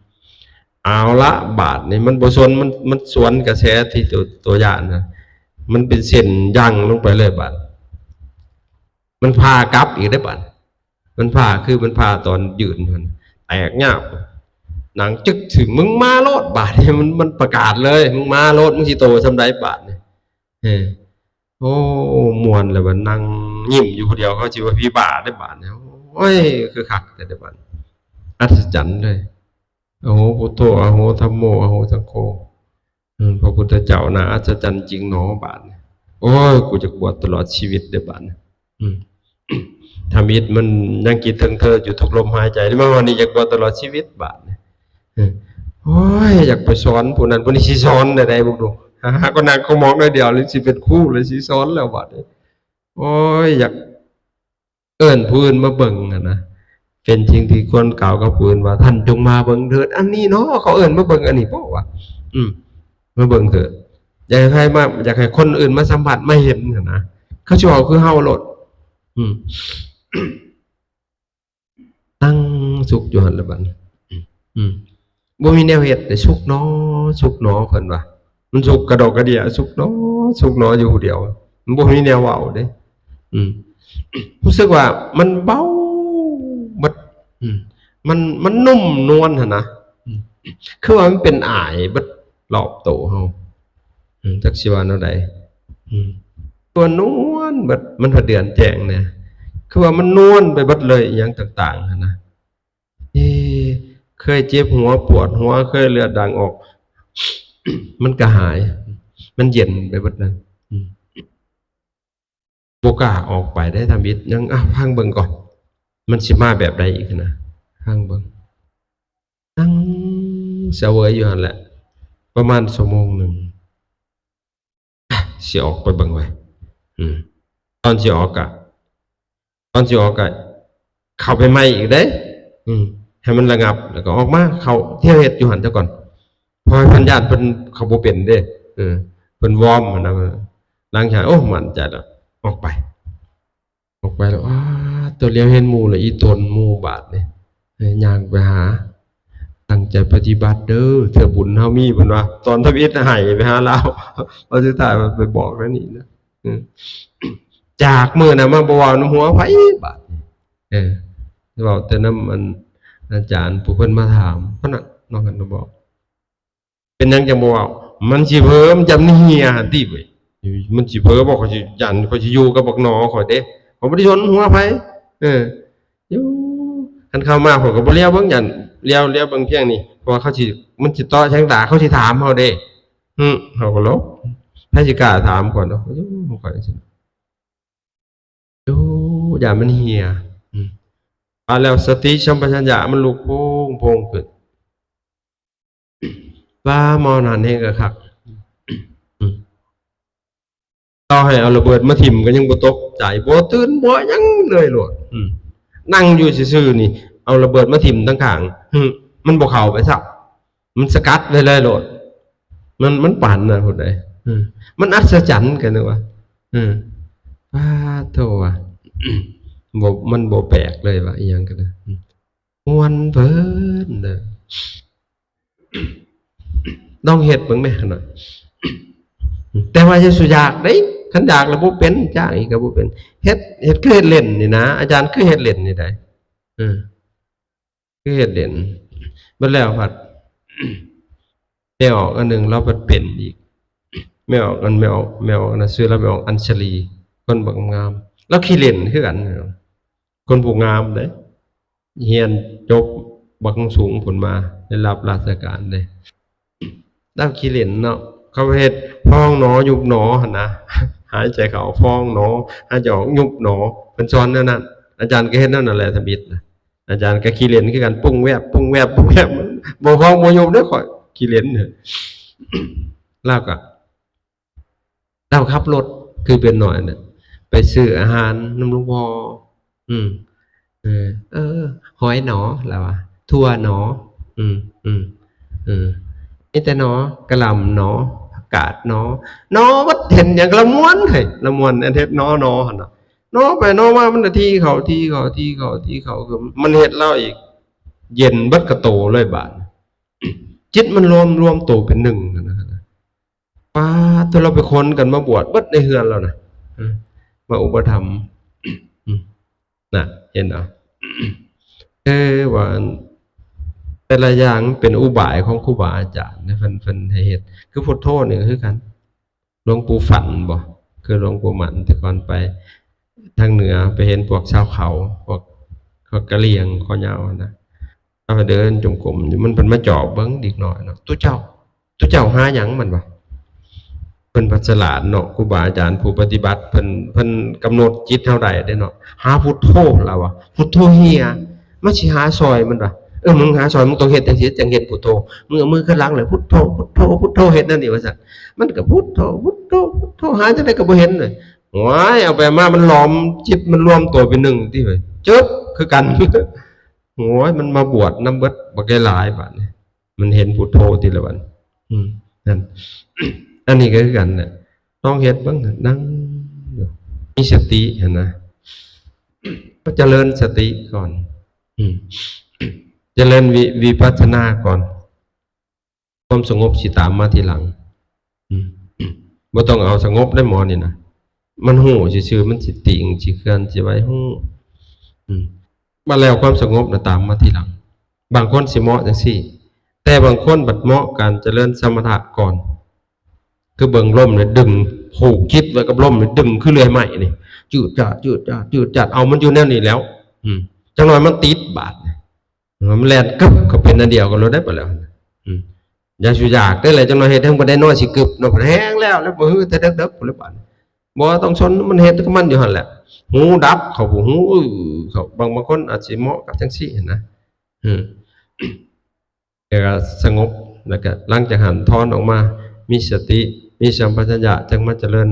ເອົາລະ ບາດນີ້ມັນບໍ່ຊົນ ມັນ ມັນສວນກະແສທີ່ຕົວ ຕົວຢ້ານນະ ມັນເປັນເສັ້ນຍັ່ງລົງໄປເລີຍບາດ ມັນຜ່າກັບອີກເດ້ບາດ ມັນຜ່າ ຄືມັນຜ່າຕອນຢືນຫັ້ນ ແຕກຍາບ ໜັງຈຶກ ຊິ ມຶງມາໂລດບາດນີ້ ມັນ ມັນປະກາດເລີຍ ມຶງມາໂລດ ມຶງຊິໂຕສ່ຳໃດບາດນີ້ ເອີ ໂອ້ ມ່ວນແລ້ວບັດ ນັ່ງຍິ້ມຢູ່ຜູ້ດຽວ ເຂົາຊິວ່າຜີບ້າເດ້ບາດນີ້ ໂອ້ຍ ຄືຄັກແທ້ເດ້ບາດ ອັດສະຈັນເລີຍ ອະໂຫ ພຸດໂທ ອະໂຫ ທຳໂມ ອະໂຫ ສັງໂຄ ອືມ ພະພຸດທະເຈົ້າໜ້າອັດສະຈັນຈິງໜໍບາດນີ້ ໂອ້ຍ ກູຢາກບວດຕະຫຼອດຊີວິດເດ້ບາດນີ້ ອືມ ທຳອິດມັນຍັງຄິດເຖິງເທີຢູ່ທຸກລົມຫາຍໃຈ ມາຮອດນີ້ຢາກບວດຕະຫຼອດຊີວິດບາດນີ້ ໂອ້ຍ ຢາກໄປສອນຜູ້ນັ້ນຜູ້ນີ້ ຊິສອນແນວໃດເບິ່ງດູ ຫາກໍນັ່ງຂະໝອກໜ້ອຍດຽວ ຫຼືຊິເປັນຄູ ຫຼືຊິສອນແລ້ວບາດນີ້ ໂອ້ຍ ຢາກ ເອີ້ນຜູ້ອື່ນມາເບິ່ງຫັ້ນນະ ເປັນສິ່ງທີ່ຄວນກ່າວກັບຜູ້ອື່ນວ່າ ທ່ານຈົ່ງມາເບິ່ງເທີດ ອັນນີ້ເນາະ ເຂົາເອີ້ນມາເບິ່ງອັນນີ້ບໍວ່າ ອືມ ມາເບິ່ງເທີດ ຢາກໃຫ້ໃຜມາ ຢາກໃຫ້ຄົນອື່ນມາສຳຜັດ ມາເຫັນຫັ້ນນະ ເຂົາຊິເວົ້າຄືເຮົາໂລດ ອືມ ນັ່ງສຸກຢູ່ຫັ້ນລະບັດນີ້ ອືມ ບໍ່ມີແນວເຮັດເດ້ ສຸກໜໍ ສຸກໜໍ ເພິ່ນວ່າ ມັນສຸກກະດອກກະເດຍ ສຸກໜໍ ສຸກໜໍຢູ່ຜູ້ດຽວ ມັນບໍ່ມີແນວເວົ້າເດ້ ອືມ ຮູ້ສຶກວ່າມັນເບົາເບິດ ອືມ ມັນ ມັນນຸ້ມນວນຫັ້ນນະ ອືມ ຄືວ່າມັນເປັນອາຍເບິດລອບໂຕເຮົາ ອືມ ຈັກຊິວ່າແນວໃດ ອືມ ຕົວນວນເບິດ ມັນພະເດືອນແຈ້ງແດ່ ຄືວ່າມັນນວນໄປເບິດເລີຍ ອີ່ຫຍັງຕ່າງໆຫັ້ນນະ ເອີ ເຄີຍເຈັບຫົວປວດຫົວ ເຄີຍເລືອດດັງອອກ ມັນກໍຫາຍ ມັນເຢັນໄປເບິດເລີຍ ອືມ ບໍ່ກ້າອອກໄປໄດ້ທຳອິດ ຍັງ ອ່ະ ຟັງເບິ່ງກ່ອນ ມັນຊິມາແບບໃດອີກນະ ຟັງເບິ່ງ ນັ່ງສະເຫວີຍຢູ່ຫັ້ນແຫຼະ ປະມານຊົ່ວໂມງໜຶ່ງ ອ່ະ ຊິອອກໄປເບິ່ງໄວ້ ອືມ ຕອນຊິອອກກະ ຕອນຊິອອກກະເຂົ້າໄປໃໝ່ອີກເດ້ ອືມ ໃຫ້ມັນລະງັບ ແລ້ວກໍອອກມາ ເຂົ້າທ່ຽວເຮັດຢູ່ຫັ້ນຊະກ່ອນ ເພາະວ່າເພິ່ນຢ້ານເພິ່ນເຂົ້າບໍ່ເປັນເດ້ ເອີ ເພິ່ນວອມຫັ້ນນະ ຫຼັງຈາກ ໂອ້ ໝັ້ນໃຈແລ້ວ ອອກໄປ ອອກໄປແລ້ວ ອ້າ ຕົວລຽວເຫັນໝູ່ແລ້ວ ອີຕົນໝູ່ບາດນີ້ ເອີ ຍ່າງໄປຫາ ຕັ້ງໃຈປະຕິບັດເດີ ເທື່ອບຸນເຮົາມີ ເພິ່ນວ່າ ຕອນທຳອິດໃຫ້ໄປຫາລາວ ວ່າສຸດທ້າຍໄປບອກແນວນີ້ນະ ເອີ ຈາກມື້ນັ້ນມາບໍ່ເວົ້ານຳຫົວໃຜບາດນີ້ ເອີ ເວົ້າແຕ່ນຳອັນອາຈານຜູ້ເພິ່ນມາຖາມເທົ່ານັ້ນ ນອກນັ້ນບໍ່ເວົ້າ ເປັນຫຍັງຈັ່ງບໍ່ເວົ້າ ມັນຊິເຜີ ມັນຈະເຫື່ອຫັ້ນຕິເວີຍ ມັນຊິເຜີບໍ່ ຂ້ອຍຊິຢ້ານ ຂ້ອຍຊິຢູ່ກັບບັກໜໍຂ້ອຍເດ້ ຂ້ອຍບໍ່ໄດ້ສົນຫົວໃຜ ເອີ ຢູ່ ຄັນເຂົ້າມາຂ້ອຍກໍບໍ່ລຽວເບິ່ງ ຢ້ານລຽວ ລຽວເບິ່ງພຽງນີ້ ເພາະວ່າເຂົາຊິ ມັນຊິເຕາະແສງຕາ ເຂົາຊິຖາມເຮົາເດ້ ຫຶ ເຮົາກໍຫຼົບ ໃຜຊິກ້າຖາມຂ້ອຍເນາະ ຢູ່ຂອງຂ້ອຍຈັ່ງຊີ້ ໂອ້ ຢ້ານມັນເຫື່ອ ອືມ ວ່າແລ້ວສະຕິສຳປະຊັນຍະມັນລຸກໂພງໆຂຶ້ນ ວ່າໝໍນັ້ນແຮງກະຄັກ ອືມ ຕໍ່ໃຫ້ເອົາລະເບີດມາຖິ້ມກໍຍັງບໍ່ຕົກໃຈ ບໍ່ຕື່ນບໍ່ຫຍັງເລີຍໂລດ ອືມ ນັ່ງຢູ່ຊື່ໆນີ້ ເອົາລະເບີດມາຖິ້ມທາງຂ້າງ ຫຶ ມັນບໍ່ເຂົ້າໄປຊ້ຳ ມັນສະກັດໄວ້ເລີຍໂລດ ມັນ ມັນປານນັ້ນພຸ້ນໃດ ເອີ ມັນອັດສະຈັນກັນວ່າ ເອີ ປາດໂທວ່າ ບໍ່ ມັນບໍ່ແປກເລີຍວ່າອີ່ຫຍັງກໍໄດ້ ອືມ ມ່ວນເພີນເດີ ລອງເຮັດເບິ່ງແມ ຂະໜ້ອຍ ແຕ່ວ່າຢ່າສູ່ຢາກເດ້ ຄັນຢາກແລ້ວບໍ່ເປັນ ຢາກອີກກໍບໍ່ເປັນ ເຮັດ ເຮັດຄືເຮັດເຫຼັ້ນນີ້ນະ ອາຈານຄືເຮັດເຫຼັ້ນນີ້ໄດ໋ ເອີ ຄືເຮັດເຫຼັ້ນ ບັດແລ້ວພັດ ແມ່ອອກອັນໜຶ່ງລາວພັດເປັນອີກ ແມ່ອອກອັນ ແມ່ອອກ ແມ່ອອກອັນນັ້ນ ຊື່ລາວແມ່ອອກອັນຊະລີ ຄົນບັກງາມ ລາວຂີ້ເຫຼັ້ນຄືກັນ ຄົນຜູ້ງາມເດ້ ຮຽນຈົບບັກສູງພຸ້ນມາ ໄດ້ຮັບລາຊະການເດ້ ລາວຂີ້ເຫຼັ້ນເນາະ ເຂົາເຮັດພອງໜໍຍຸບໜໍຫັ້ນນະ ຫາຍໃຈເຂົ້າພອງໜໍ ຫາຍໃຈອອກຍຸບໜໍ ເພິ່ນສອນແນວນັ້ນ ອາຈານກໍເຮັດແນວນັ້ນແຫຼະທຳອິດນະ ອາຈານກໍຂີ້ເຫຼັ້ນຄືກັນ ປຸ້ງແວບ ປຸ້ງແວບ ປຸ້ງແວບ ບໍ່ພອງບໍ່ຍຸບເດ້ ຂ້ອຍຂີ້ເຫຼັ້ນ ລາວກໍ ລາວຂັບລົດຄືເປັນໜ້ອຍນະ ໄປຊື້ອາຫານນຳຫຼວງພໍ່ ອືມ ເອີ ເອີ ຫອຍໜໍ ລາວວ່າ ຖົ່ວໜໍ ອືມ ອືມ ເອີ ມີແຕ່ໜໍ ກະຫຼ່ຳໜໍ ຜັກກາດໜໍ ໜໍໝົດ ເຫັນຫຍັງລະມ່ວນ ເຮີ້ຍ ລະມ່ວນ ອັນເຮັດໜໍ ໜໍຫັ້ນນະ ໜໍໄປໜໍມາ ມັນລະຖີ່ເຂົ້າ ຖີ່ເຂົ້າ ຖີ່ເຂົ້າ ຖີ່ເຂົ້າ ຄືມັນເຮັດລາວອີກ ເຢັນເບິດກະໂຕເລີຍບາດ ຈິດມັນລວມ ລວມໂຕເປັນໜຶ່ງຫັ້ນນະ ປາດ ໂທ້ ລາວໄປຂົນກັນມາບວດເບິດໃນເຮືອນລາວນະ ເອີ ມາອຸປະຖຳ ອືມ ນະ ເຫັນບໍ່? ເອີ ວ່າອັນ ແຕ່ລະຢ່າງເປັນອຸບາຍຂອງຄູບາອາຈານນະ ເພິ່ນ ເພິ່ນໃຫ້ເຮັດ ຄືພຸດໂທນີ້ກໍຄືກັນ ຫຼວງປູ່ຝັນບໍ ຄືຫຼວງປູ່ໝັ້ນ ແຕ່ກ່ອນໄປທາງເໜືອ ໄປເຫັນພວກຊາວເຂົາ ພວກ ພວກກະຫຼ່ຽງ ຄໍຍາວຫັ້ນນະ ເຂົາເດີນຈົງກົມຢູ່ ມັນ ເພິ່ນມາຈອບເບິ່ງເດັກນ້ອຍເນາະ ຕຸເຈົ້າ ຕຸເຈົ້າຫາຫຍັງ ມັນວ່າ ເພິ່ນພັດສະຫຼາດເນາະ ຄູບາອາຈານຜູ້ປະຕິບັດ ເພິ່ນ ເພິ່ນກຳນົດຈິດເຮົາໄດ້ເດ້ເນາະ ຫາພຸດໂທ ລາວວ່າ ພຸດໂທເຮ່ຍ ມັນຊິຫາຊ່ອຍ ມັນວ່າ ເອີ ມຶງຫາຊ່ອຍ ມຶງຕ້ອງເຮັດຈັ່ງຊີ້ ຈັ່ງເຫັນພຸດໂທ ມຶງເອົາມືຂຶ້ນຫຼັງ ແລ້ວພຸດໂທ ພຸດໂທ ພຸດໂທ ເຮັດແນວນີ້ວ່າຊັ້ນ ມັນກໍພຸດໂທ ພຸດໂທ ພຸດໂທ ຫາຈັ່ງໃດກໍບໍ່ເຫັນເລີຍ ໂອ້ຍ ເອົາໄປມາມັນຫຼອມ ຈິດມັນລວມໂຕເປັນໜຶ່ງຕິເຮີ້ຍ ຈຶບ ຄືກັນ ໂອ້ຍ ມັນມາບວດນຳເບິດບັກຫຼາຍໆ ບາດນີ້ ມັນເຫັນພຸດໂທຕິລະບັດ ອືມ ນັ້ນ ອັນນີ້ກໍຄືກັນແຫຼະ ລອງເຮັດເບິ່ງ ນັ່ງຢູ່ ມີສະຕິຫັ້ນນະ ກໍຈະເລີນສະຕິກ່ອນ ອືມ ຈະເລີນວິ ວິປັດສະນາກ່ອນ ຄວາມສະຫງົບຊິຕາມມາທີຫຼັງ ອືມ ບໍ່ຕ້ອງເອົາສະຫງົບໄດ້ໝໍນີ້ນະ ມັນຮູ້ຊື່ໆ ມັນຊິຕິງ ຊິເຄື່ອນ ຊິໄຫວ ຮູ້ ອືມ ມາແລ້ວຄວາມສະຫງົບນະຕາມມາທີຫຼັງ ບາງຄົນຊິເໝາະຈັ່ງຊີ້ ແຕ່ບາງຄົນບັດເໝາະການຈະເລີນສະມະຖະກ່ອນ ຄືເບິ່ງລົມນີ້ດຶງ ຜູກຈິດໄວ້ກັບລົມນີ້ ດຶງຄືເລື່ອຍໄມ້ນີ້ ຈືດຈາດ ຈືດຈາດ ຈືດຈາດ ເອົາມັນຢູ່ແນວນີ້ແລ້ວ ອືມ ຈັກໜ້ອຍມັນຕິດບາດນີ້ ມັນແລ່ນກຶບເຂົ້າເປັນອັນດຽວກັນໂລດໄດ໋ ບາດແລ້ວ ອືມ ຢ່າສູ່ຢາກເດ້ແຫຼະ ຈັກໜ້ອຍເຮັດເຖິງບໍ່ໄດ້ນອນຊິກຶບເນາະ ແຮງແລ້ວ ແລ້ວບໍ່ຮືແຕ່ເດິກໆ ພຸ້ນແຫຼະບາດ ບໍ່ຕ້ອງສົນ ມັນເຮັດຂອງມັນຢູ່ຫັ້ນແຫຼະ ຫູດັບເຂົ້າ ຫູ ເອີ ເຂົ້າ ບາງ ບາງຄົນອາດຊິເໝາະກັບຈັ່ງຊີ້ຫັ້ນນະ ອືມ ແລ້ວກໍສະຫງົບ ແລ້ວກໍຫຼັງຈາກຫັ້ນຖອນອອກມາ ມີສະຕິ ມີສຳປະຊັນຍະ ຈັ່ງມາຈະເລີນ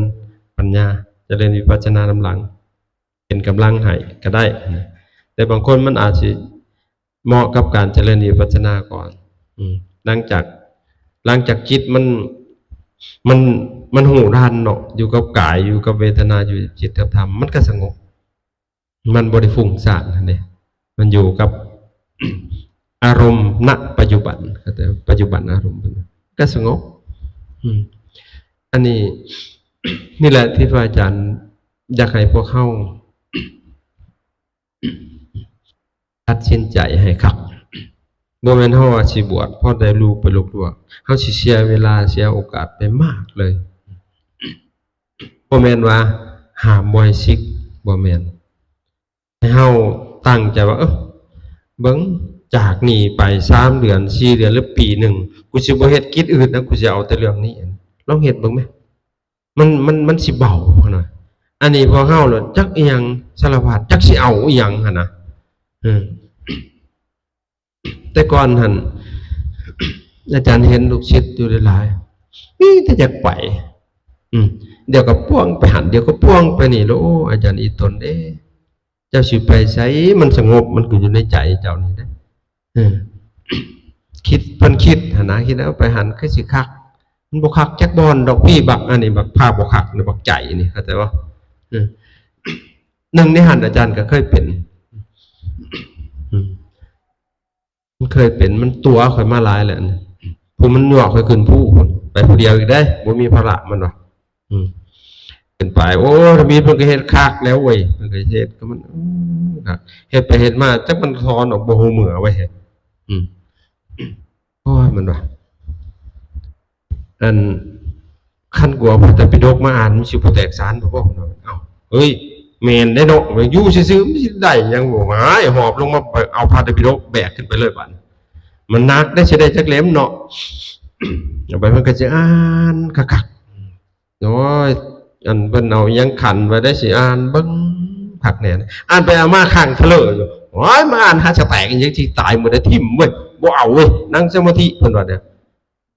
ປັນຍາ ຈະເລີນວິປັດສະນານຳຫຼັງ ເປັນກຳລັງໃຫ້ກໍໄດ້ນະ ແຕ່ບາງຄົນມັນອາດຊິເໝາະກັບການຈະເລີນວິປັດສະນາກ່ອນ ອືມ ຫຼັງຈາກ ຫຼັງຈາກຈິດມັນ ມັນ ມັນຮູ້ທັນເນາະ ຢູ່ກັບກາຍ ຢູ່ກັບເວທະນາ ຢູ່ຈິດກັບທຳ ມັນກໍສະຫງົບ ມັນບໍ່ໄດ້ຟຸ້ງສ້າງຫັ້ນເດ້ ມັນຢູ່ກັບ ອາລົມ ນະ ປັດຈຸບັນ ເຂົ້າໃຈ ປັດຈຸບັນອາລົມ ກໍສະຫງົບ ອືມ ອັນນີ້ ນີ້ແຫຼະທີ່ພະອາຈານຢາກໃຫ້ພວກເຮົາ ຕັດສິນໃຈໃຫ້ຄັກ ບໍ່ແມ່ນເຮົາວ່າຊິບວດ ພໍໄດ້ຮູ້ໄປລົກລວກ ເຮົາຊິເສຍເວລາ ເສຍໂອກາດໄປມາກເລີຍ ບໍ່ແມ່ນວ່າຫ້າມບໍ່ໃຫ້ສິກ ບໍ່ແມ່ນ ໃຫ້ເຮົາຕັ້ງໃຈວ່າ ເອີ ເບິ່ງ ຈາກນີ້ໄປສາມເດືອນ ສີ່ເດືອນ ຫຼື ປີໜຶ່ງ ກູຊິບໍ່ເຮັດກິດອື່ນນະ ກູຊິເອົາແຕ່ເລື່ອງນີ້ ລອງເຮັດເບິ່ງແມ ມັນ ມັນ ມັນຊິເບົາຫັ້ນນະ ອັນນີ້ພວກເຮົາລະຈັກອີ່ຫຍັງ ສາລະພັດ ຈັກຊິເອົາອີ່ຫຍັງຫັ້ນນະ ເອີ ແຕ່ກ່ອນຫັ້ນ ອາຈານເຫັນລູກສິດຢູ່ຫຼາຍໆ ມີແຕ່ຢາກໄປ ອືມ ດຽວກໍປ່ວງໄປຫັ້ນ ດຽວກໍປ່ວງໄປນີ້ ໂອ້ ອາຈານອີ່ຕົນເດ້ ເຈົ້າຊິໄປໃສ ມັນສະຫງົບ ມັນກໍຢູ່ໃນໃຈເຈົ້ານີ້ເດ້ ເອີ ຄິດ ເພິ່ນຄິດຫັ້ນນະ ຄິດວ່າໄປຫັ້ນຄືຊິຄັກ ມັນບໍ່ຄັກຈັກບ່ອນດອກ ພີ່ ບັກອັນນີ້ ບັກພາບໍ່ຄັກນີ້ ບັກໃຈນີ້ ເຂົ້າໃຈບໍ່? ເອີ ໜຶ່ງໃນຫັ້ນ ອາຈານກໍເຄີຍເປັນ ອືມ ມັນເຄີຍເປັນ ມັນຕົວະຂ້ອຍມາຫຼາຍແລ້ວ ຜູ້ມັນຍົວະຂ້ອຍຂຶ້ນພູພຸ້ນ ໄປຜູ້ດຽວອີກເດ້ ບໍ່ມີພາລະ ມັນວ່າ ອືມ ຂຶ້ນໄປ ໂອ້ ທຳອິດເພິ່ນກໍເຮັດຄັກແລ້ວເວີຍ ເພິ່ນກໍເຮັດ ກໍມັນ ເອີ ຄັກ ເຮັດໄປເຮັດມາ ຈັກມັນຖອນອອກບໍ່ຮູ້ເມື່ອເວີຍ ອືມ ໂອ້ຍ ມັນວ່າ ອັນ ຄັນກູເອົາພະໄຕປິດົກມາອ່ານ ມັນຊິບໍ່ແຕກສານບໍ່? ເອົ້າ ເຮີ້ຍ ແມ່ນເດ້ເນາະ ຢູ່ຊື່ໆ ມັນຊິໄດ້ຫຍັງບໍ່? ຫາຍ ຫອບລົງມາ ເອົາພະໄຕປິດົກແບກຂຶ້ນໄປເລີຍບາດນີ້ ມັນໜັກເດ້ ຊິໄດ້ຈັກເຫຼັ້ມເນາະ ເອົາໄປ ເພິ່ນກໍຊິອ່ານຄັກໆ ໂອ້ຍ ອັນເພິ່ນເອົາອີ່ຫຍັງຂັນໄວ້ໄດ້ ຊິອ່ານເບິ່ງຄັກແນ່ ອ່ານໄປອ່ານມາຄ້າງທະເລີຢູ່ ໂອ້ຍ ມາອ່ານຫາສະແຕກອີ່ຫຍັງ ຊິຕາຍມື້ໃດ ຖິ້ມເວີຍ ບໍ່ເອົາເວີຍ ນັ່ງສະມາທິ ເພິ່ນວ່າເດ້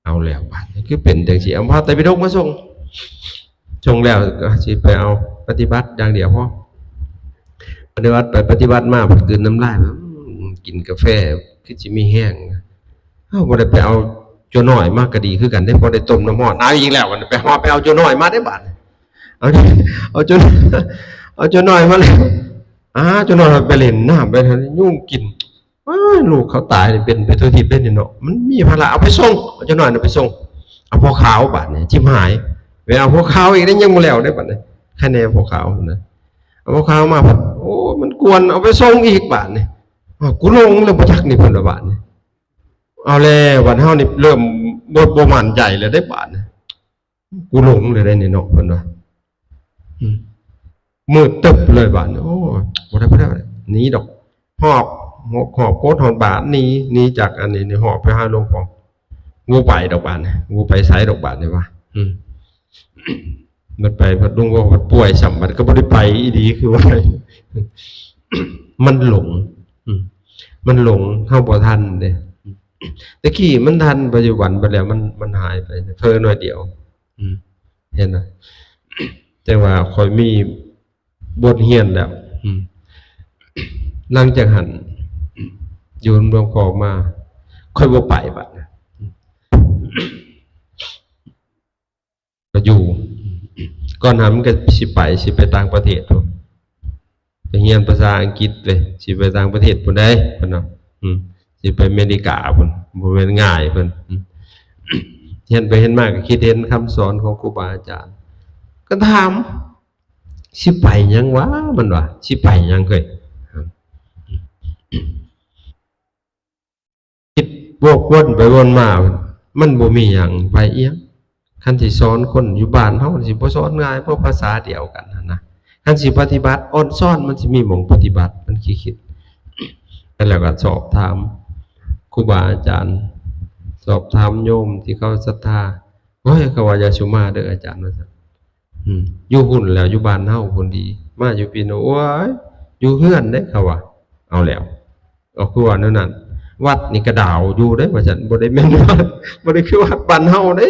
ເອົາແລ້ວບາດນີ້ ຄືເປັນຈັ່ງຊີ້ ເອົາພະໄຕປິດົກມາສົ່ງ ສົ່ງແລ້ວກໍຊິໄປເອົາປະຕິບັດຢ່າງດຽວພໍ ປະຕິບັດໄປປະຕິບັດມາ ພັດກືນນ້ຳລາຍ ອືມ ກິນກາແຟ ຄືຊິມີແຮງ. ເຮົາບໍ່ໄດ້ໄປເອົາຈົວນ້ອຍມາກໍດີຄືກັນເດ້ ພໍໄດ້ຕົ້ມນ້ຳຮ້ອນ. ເອົາອີກແລ້ວ ບັດນີ້ໄປຫາ ໄປເອົາຈົວນ້ອຍມາເດ້ບາດນີ້. ເອົາ ເອົາຈົວ ເອົາຈົວນ້ອຍມາແລ້ວ ອາ ຈົວນ້ອຍໄປຫຼິ້ນນ້ຳ ໄປຫາຍຸງກິນ. ອ້າຍ ລູກເຂົາຕາຍນີ້ເປັນໄປທົ່ວທິດເດ້ນີ້ເນາະ. ມັນມີພາລະ ເອົາໄປສົ່ງ ເອົາຈັກໜ້ອຍນະໄປສົ່ງ ເອົາພໍ່ຂາວບາດນີ້ ຈິບຫາຍ ໄປເອົາພໍ່ຂາວອີກເດ້ ຍັງບໍ່ແລ້ວເດ້ບາດນີ້. ໃຄແນ່ພໍ່ຂາວນະ ເອົາພໍ່ຂາວມາພັດ ໂອ້ ມັນກວນ ເອົາໄປສົ່ງອີກບາດນີ້. ອ້າວ ກູຫຼົງແລ້ວບໍ່ຈັກນີ້ ເພິ່ນວ່າບາດນີ້. ເອົາແລ້ວ ບາດເຮົານີ້ເລີ່ມບໍ່ ບໍ່ໝັ້ນໃຈແລ້ວເດ້ບາດນີ້. ກູຫຼົງເລີຍໄດ໋ນີ້ເນາະ ເພິ່ນວ່າ. ອືມ ມືດຕຶບເລີຍບາດນີ້. ໂອ້ ບໍ່ໄດ້ ບໍ່ໄດ້ ບໍ່ໄດ້ ໜີດອກ. ຫອບ ຫອບ ຫອບໂຄດຫອບບາດ ໜີ ໜີຈາກອັນນີ້ ນີ້ ຫອບໄປຫາຫຼວງພໍ່. ກູໄປດອກບາດນີ້ ກູໄປໃສດອກບາດນີ້ວ່າ. ອືມ ບັດໄປ ບັດຫຼວງພໍ່ ບັດປ່ວຍຊ້ຳ ບັດກໍບໍ່ໄດ້ໄປອີ່ຫຼີ ຄືວ່າ ມັນຫຼົງ. ອືມ ມັນຫຼົງ ເຮົາບໍ່ທັນເດ້. ແຕ່ກີ້ມັນທັນ ປັດຈຸບັນບັດແລ້ວມັນ ມັນຫາຍໄປ ເຜີໜ້ອຍດຽວ. ອືມ ເຫັນນະ? ແຕ່ວ່າຂ້ອຍມີບົດຮຽນແລ້ວ. ອືມ ຫຼັງຈາກຫັ້ນ ຢູ່ນຳຫຼວງພໍ່ມາ ຂ້ອຍບໍ່ໄປບາດນະ. ກໍຢູ່ ກ່ອນຫັ້ນມັນກໍຊິໄປ ຊິໄປຕ່າງປະເທດພຸ້ນ ໄປຮຽນພາສາອັງກິດເລີຍ ຊິໄປຕ່າງປະເທດພຸ້ນໃດ໋ ເພິ່ນວ່າ. ອືມ ຊິໄປອາເມລິກາພຸ້ນ ບໍ່ແມ່ນງ່າຍເພິ່ນ. ອືມ ຮຽນໄປຮຽນມາກໍຄິດເຫັນຄຳສອນຂອງຄູບາອາຈານ ກໍຖາມ ຊິໄປຫຍັງວະ ມັນວ່າ ຊິໄປຫຍັງເຮີ້ຍ. ຄິດວອກວົນໄປວົນມາ ມັນບໍ່ມີຫຍັງ ໄປອີ່ຫຍັງ. ຄັນຊິສອນຄົນຢູ່ບ້ານເຮົາ ຊິບໍ່ສອນງ່າຍ ເພາະພາສາດຽວກັນຫັ້ນນະ. ຄັນຊິປະຕິບັດ ອອນຊອນ ມັນຊິມີໝ່ອງປະຕິບັດ ມັນຄິດ ແລ້ວກໍສອບຖາມຄູບາອາຈານ ສອບຖາມໂຍມທີ່ເຂົາສັດທາ. ໂອ້ຍ ເຂົາວ່າຢ່າສູ່ມາເດີອາຈານ ວ່າຊັ້ນ. ອືມ ຢູ່ພຸ້ນແລ້ວ ຢູ່ບ້ານເຮົາພຸ້ນດີ ມາຢູ່ພີ້ນະ ໂອ້ຍ ຢູ່ເຮືອນເດ້ ເຂົາວ່າ. ເອົາແລ້ວ ເອົາ ຄືວ່າແນວນັ້ນ ວັດນີ້ກະດາວຢູ່ເດ້ ວ່າຊັ້ນ. ບໍ່ໄດ້ແມ່ນວັດ ບໍ່ໄດ້ຄືວັດບ້ານເຮົາເດ້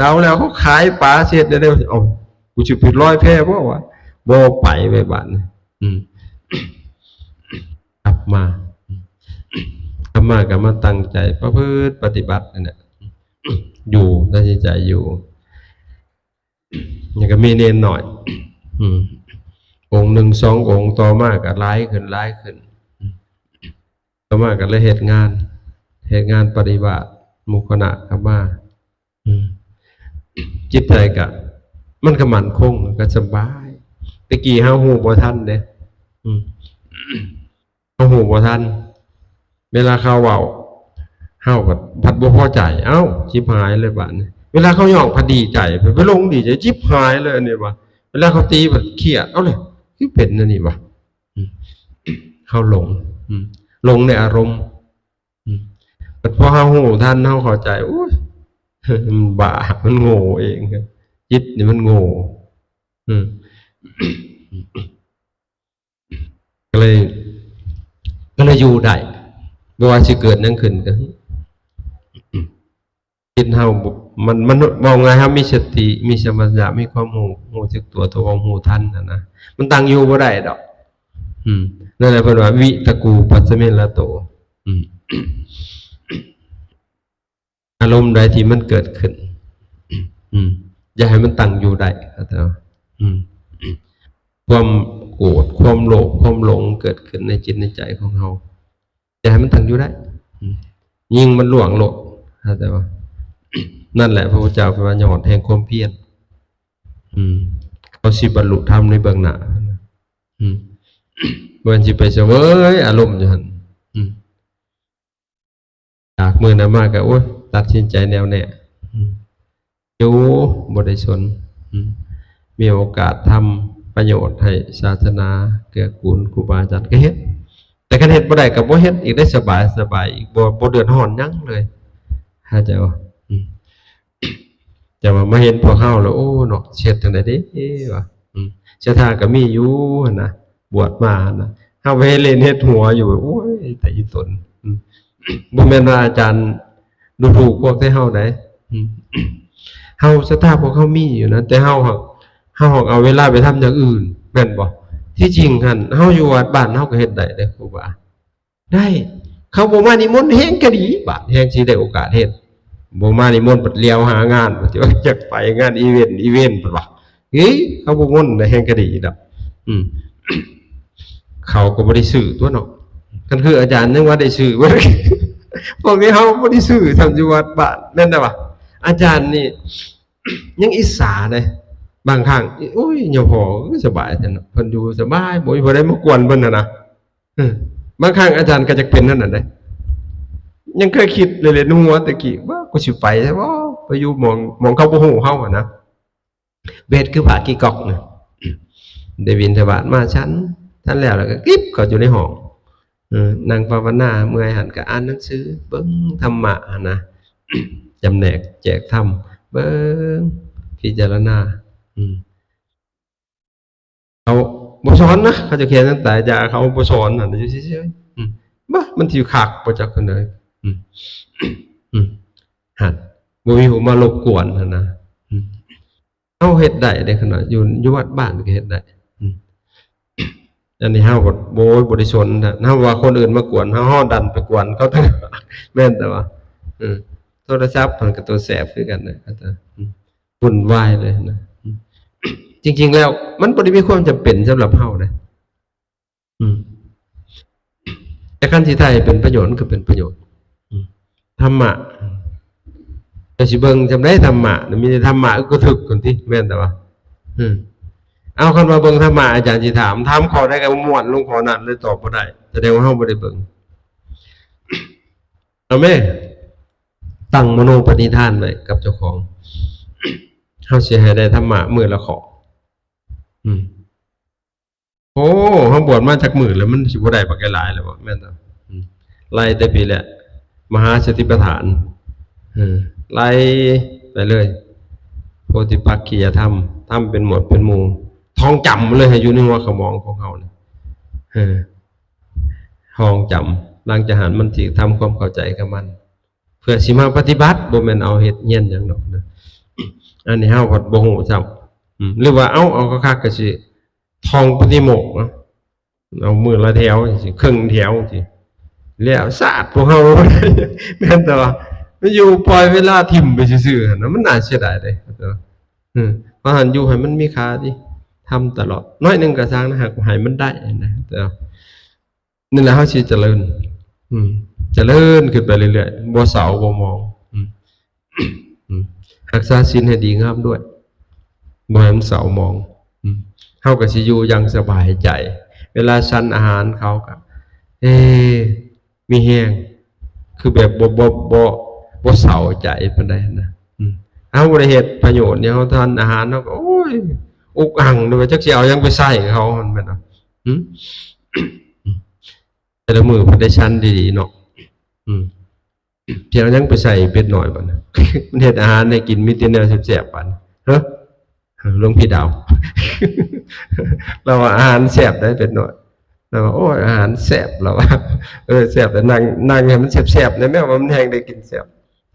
ດາວແລ້ວ ເຂົາຂາຍປາເສດແລ້ວເດ້. ເອົາ ກູຊິໄປລອຍແພບໍ່ວະ ບໍ່ໄປເວີຍບາດນີ້. ອືມ ກັບມາ ກັບມາກໍມາຕັ້ງໃຈປະພຶດປະຕິບັດນັ້ນແຫຼະ ຢູ່ ຕັດສິນໃຈຢູ່. ແລ້ວກໍມີເນນນ້ອຍ ອືມ ອົງໜຶ່ງສອງອົງ ຕໍ່ມາກໍຫຼາຍຂຶ້ນ ຫຼາຍຂຶ້ນ. ອືມ ຕໍ່ມາກໍເລີຍເຮັດງານ ເຮັດງານປະລິວາດ ໝູ່ຄະນະກໍມາ. ອືມ ຈິດໃຈກໍ ມັນກໍໝັ້ນຄົງ ກໍສະບາຍ. ແຕ່ກີ້ເຮົາຮູ້ບໍ່ທັນເດ້. ອືມ ເຮົາຮູ້ບໍ່ທັນ ເວລາເຂົາເວົ້າ ເຮົາກໍພັດບໍ່ພໍໃຈ ເອົ້າ ຈິບຫາຍເລີຍບາດນີ້. ເວລາເຂົາຍ້ອງ ພັດດີໃຈ ໄປຫຼົງດີໃຈ ຈິບຫາຍເລີຍອັນນີ້ວ່າ. ເວລາເຂົາຕີ ພັດຄຽດ ເອົາເລີຍ ຄືເປັນອັນນີ້ວະ. ອືມ ເຮົາຫຼົງ ອືມ ຫຼົງໃນອາລົມ. ອືມ ບັດພໍເຮົາຮູ້ທັນ ເຮົາເຂົ້າໃຈ ໂອ້ຍ ມັນບ້າ ມັນໂງ່ເອງ ຈິດນີ້ມັນໂງ່. ອືມ ກໍເລີຍ ກໍເລີຍຢູ່ໄດ້ ບໍ່ວ່າຊິເກີດຫຍັງຂຶ້ນກໍ ຈິດເຮົາ ມັນ ມັນ ເວົ້າງ່າຍ ເຮົາມີສະຕິ ມີສຳປະຊັນຍະ ມີຄວາມຮູ້ ຮູ້ສຶກຕົວ ຕົວເຮົາຮູ້ທັນຫັ້ນນະ ມັນຕັ້ງຢູ່ບໍ່ໄດ້ດອກ. ອືມ ນັ້ນແຫຼະເພິ່ນວ່າ ວິຕະກູປັດສະມິນລະໂຕ. ອືມ ອາລົມໃດທີ່ມັນເກີດຂຶ້ນ ອືມ ຢ່າໃຫ້ມັນຕັ້ງຢູ່ໄດ້ ເຂົ້າໃຈບໍ່? ອືມ ຄວາມໂກດ ຄວາມໂລບ ຄວາມຫຼົງເກີດຂຶ້ນໃນຈິດໃນໃຈຂອງເຮົາ ຢ່າໃຫ້ມັນຕັ້ງຢູ່ໄດ້. ອືມ ຍິງມັນລ່ວງໂລດ ເຂົ້າໃຈບໍ່? ນັ້ນແຫຼະພະພຸດທະເຈົ້າເພິ່ນວ່າຍອດແຫ່ງຄວາມພຽນ. ອືມ ເຂົາຊິບັນລຸທຳໃນເບື້ອງໜ້າ. ອືມ ບໍ່ແມ່ນຊິໄປສະເຫວີຍອາລົມຢູ່ຫັ້ນ. ອືມ ຈາກມື້ນັ້ນມາກໍ ໂອ້ຍ ຕັດສິນໃຈແນ່ວແນ່ ອືມ ຢູ່ ບໍ່ໄດ້ສົນ. ອືມ ມີໂອກາດທຳປະໂຫຍດໃຫ້ສາສະໜາ ເກື້ອກູນຄູບາອາຈານກໍເຮັດ ແຕ່ຄັນເຮັດບໍ່ໄດ້ກໍບໍ່ເຮັດອີກໄດ້ ສະບາຍ ສະບາຍອີກ ບໍ່ ບໍ່ເດືອດຮ້ອນຫຍັງເລີຍ ເຂົ້າໃຈບໍ່? ອືມ ແຕ່ວ່າມາເຫັນພວກເຮົາແລ້ວ ໂອ້ ເນາະ ຊິເຮັດຈັ່ງໃດເດວະ? ອືມ ສັດທາກໍມີຢູ່ຫັ້ນນະ ບວດມາຫັ້ນນະ ເຮົາໄປເຮັດຫຼິ້ນເຮັດຫົວຢູ່ ໂອ້ຍ ແຕ່ອີ່ຕົນ. ອືມ ບໍ່ແມ່ນວ່າອາຈານດູຖູກພວກແຕ່ເຮົາໃດ໋. ອືມ ເຮົາ ສັດທາພວກເຮົາມີຢູ່ນະ ແຕ່ເຮົາ ເຮົາເອົາເວລາໄປທຳຢ່າງອື່ນ ແມ່ນບໍ່? ທີ່ຈິງຫັ້ນ ເຮົາຢູ່ວັດບ້ານເຮົາກໍເຮັດໄດ້ເດ້ ຄູບາ ໄດ້ ເຂົາບໍ່ມານິມົນແຮງກະດີ ບາດແຮງຊິໄດ້ໂອກາດເຮັດ. ບໍ່ມານິມົນ ບັດຫຼຽວຫາງານ ບັດຊິວ່າຢາກໄປງານອີເວັນ ອີເວັນ ເພິ່ນວ່າ ເອີຍ ເຂົາບໍ່ມົນແຮງກະດີດອກ. ອືມ ເຂົາກໍບໍ່ໄດ້ຊື້ຕົວະເນາະ. ຄັນຄືອາຈານຍັງວ່າໄດ້ຊື້ ພວກນີ້ເຮົາບໍ່ໄດ້ຊື້ຊ້ຳຢູ່ວັດບ້ານ ແມ່ນແຕ່ວ່າອາຈານນີ້ຍັງອິດສາເດ້. ບາງຄັ້ງ ໂອ້ຍ ຍາພໍ່ສະບາຍແທ້ເນາະ ເພິ່ນຢູ່ສະບາຍ ບໍ່ມີຜູ້ໃດມາກວນເພິ່ນຫັ້ນນະ. ເອີ ບາງຄັ້ງອາຈານກໍຢາກເປັນແນວນັ້ນເດ້. ຍັງເຄີຍຄິດເລ່ນໆໃນຫົວແຕ່ກີ້ ວ່າ ກູຊິໄປໃສບໍ ໄປຢູ່ໝ່ອງ ໝ່ອງເຂົາບໍ່ຮູ້ເຮົາຫັ້ນນະ. ເວດຄືພະກີ່ກອກນະ ໄດ້ບິນທະບາດມາ ສັນ ສັນແລ້ວ ແລ້ວກໍກິບເຂົ້າຢູ່ໃນຫ້ອງ ເອີ ນັ່ງພາວະນາ ເມື່ອຍຫັ້ນກໍອ່ານໜັງສື ເບິ່ງທຳມະຫັ້ນນະ ຈຳແນກແຈກທຳ ເບິ່ງພິຈາລະນາ ອືມ ເຂົາບໍ່ສອນນະ ເຂົາຈະຂຽນຕັ້ງແຕ່ຢາ ເຂົາບໍ່ສອນຫັ້ນ ຢູ່ເສີຍໆ ອືມ ບາ ມັນຊິຄັກບໍ່ຈັກຄົນເອີຍ ອືມ ອືມ ຫັ້ນ ບໍ່ມີຜູ້ມາລົບກວນຫັ້ນນະ ອືມ ເຮົາເຮັດໄດ້ເດ້ ຂະໜາດຢູ່ ຢູ່ວັດບ້ານກໍເຮັດໄດ້ ອືມ ອັນນີ້ເຮົາບໍ່ ໂອ້ຍ ບໍ່ໄດ້ສົນນະ ເຮົາວ່າຄົນອື່ນມາກວນເຮົາ ເຮົາດັນໄປກວນເຂົາ ແມ່ນແຕ່ວ່າ ເອີ ໂທລະສັບມັນກໍຕົວແສບຄືກັນນະ ອືມ ວຸ່ນວາຍເລີຍນະ ອືມ ຈິງໆແລ້ວມັນບໍ່ໄດ້ມີຄວາມຈຳເປັນສຳລັບເຮົາເດ້ ອືມ ແຕ່ຄັນຊິຖ່າຍໃຫ້ເປັນປະໂຫຍດ ມັນກໍເປັນປະໂຫຍດ ອືມ ທຳມະ ຈະຊິເບິ່ງຈຳໄດ້ທຳມະ ມີແຕ່ທຳມະ ອຶກກະທຶກພຸ້ນຕິ ແມ່ນແຕ່ວ່າ ອືມ ເອົາ ຄັນວ່າເບິ່ງທຳມະ ອາຈານຊິຖາມ ຖາມຂໍ້ໃດກໍມ່ວນລົງຂໍ້ນັ້ນເລີຍ ຕອບບໍ່ໄດ້ ສະແດງວ່າເຮົາບໍ່ໄດ້ເບິ່ງ. ເອົາແມ້ ຕັ້ງມະໂນປະນິທານໄວ້ກັບເຈົ້າຂອງ ເຮົາຊິໃຫ້ໄດ້ທຳມະມື້ລະຂໍ້ ອືມ ໂອ້ ເຮົາບວດມາຈັກມື້ແລ້ວ ມັນຊິບໍ່ໄດ້ບັກຫຼາຍໆແລ້ວບໍ່ ແມ່ນບໍ່? ອືມ ໄລ່ແຕ່ພີ້ແຫຼະ ມະຫາສະຕິປະທານ ເອີ ໄລ່ໄປເລີຍ ໂພທິປັກຂິຍະທຳ ທຳເປັນໝວດເປັນໝູ່ ທ່ອງຈຳເລີຍ ໃຫ້ຢູ່ໃນຫົວຂະໝອງຂອງເຮົານີ້ ເອີ ທ່ອງຈຳ ຫຼັງຈາກຫັ້ນມັນຊິທຳຄວາມເຂົ້າໃຈກັບມັນ ເພື່ອຊິມາປະຕິບັດ ບໍ່ແມ່ນເອົາເຮັດຮຽນຫຍັງດອກນະ ອັນນີ້ເຮົາພັດບໍ່ຮູ້ຊ້ຳ ອືມ ຫຼືວ່າເອົາ ເອົາຄັກໆ ກໍຊິທ່ອງປະຕິໂມກເນາະ ເອົາມື້ລະແຖວ ເຄິ່ງແຖວ ແລ້ວຊາດພວກເຮົາ ແມ່ນແຕ່ວ່າມັນຢູ່ ປ່ອຍເວລາຖິ້ມໄປຊື່ໆຫັ້ນນະ ມັນໜ້າເສຍດາຍເດ້ ເອີ ເພາະຫັ້ນຢູ່ໃຫ້ມັນມີຄ່າຕິ ທຳຕະຫຼອດ ໜ້ອຍໜຶ່ງກໍຊ່າງນະ ຫາກໃຫ້ມັນໄດ້ນະ ເອີ ນັ້ນແຫຼະ ເຮົາຊິຈະເລີນ ອືມ ຈະເລີນຂຶ້ນໄປເລື້ອຍໆ ບໍ່ເຊົາບໍ່ໝອງ ອືມ ອືມ ຮັກສາສິນໃຫ້ດີງາມດ້ວຍ ບໍ່ໃຫ້ມັນເຊົາໝອງ ອືມ ເຮົາກໍຊິຢູ່ຢ່າງສະບາຍໃຈ ເວລາສັນອາຫານເຂົາກໍ ເອ ມີແຮງ ຄືແບບບໍ່ ບໍ່ ບໍ່ ບໍ່ເຊົາໃຈປານໃດຫັ້ນນະ ອືມ ເຮົາບໍ່ໄດ້ເຮັດປະໂຫຍດຫຍັງ ເຮົາທານອາຫານ ເຮົາກໍ ໂອ້ຍ ອຸກອັ່ງເນາະ ຈັກຊິເອົາຫຍັງໄປໃສ່ເຂົາ ຫັ້ນແມ່ນບໍ່? ຫືມ ແຕ່ລະມື້ເພິ່ນໄດ້ສັນດີໆເນາະ ອືມ ຊິເອົາຫຍັງໄປໃສ່ເປັດນ້ອຍບັດນີ້ ມັນເຮັດອາຫານໃຫ້ກິນມີແຕ່ແນວແຊບໆ ບັດນີ້ ເຮີ ຫຼວງພີ່ດາວ ລາວວ່າອາຫານແຊບໄດ໋ເປັດນ້ອຍ ລາວວ່າ ໂອ້ຍ ອາຫານແຊບ ລາວວ່າ ເອີ ແຊບ ແຕ່ນັ່ງ ນັ່ງໃຫ້ມັນແຊບໆ ແດ່ແມ້ ວ່າມັນແຮ່ງໄດ້ກິນແຊບ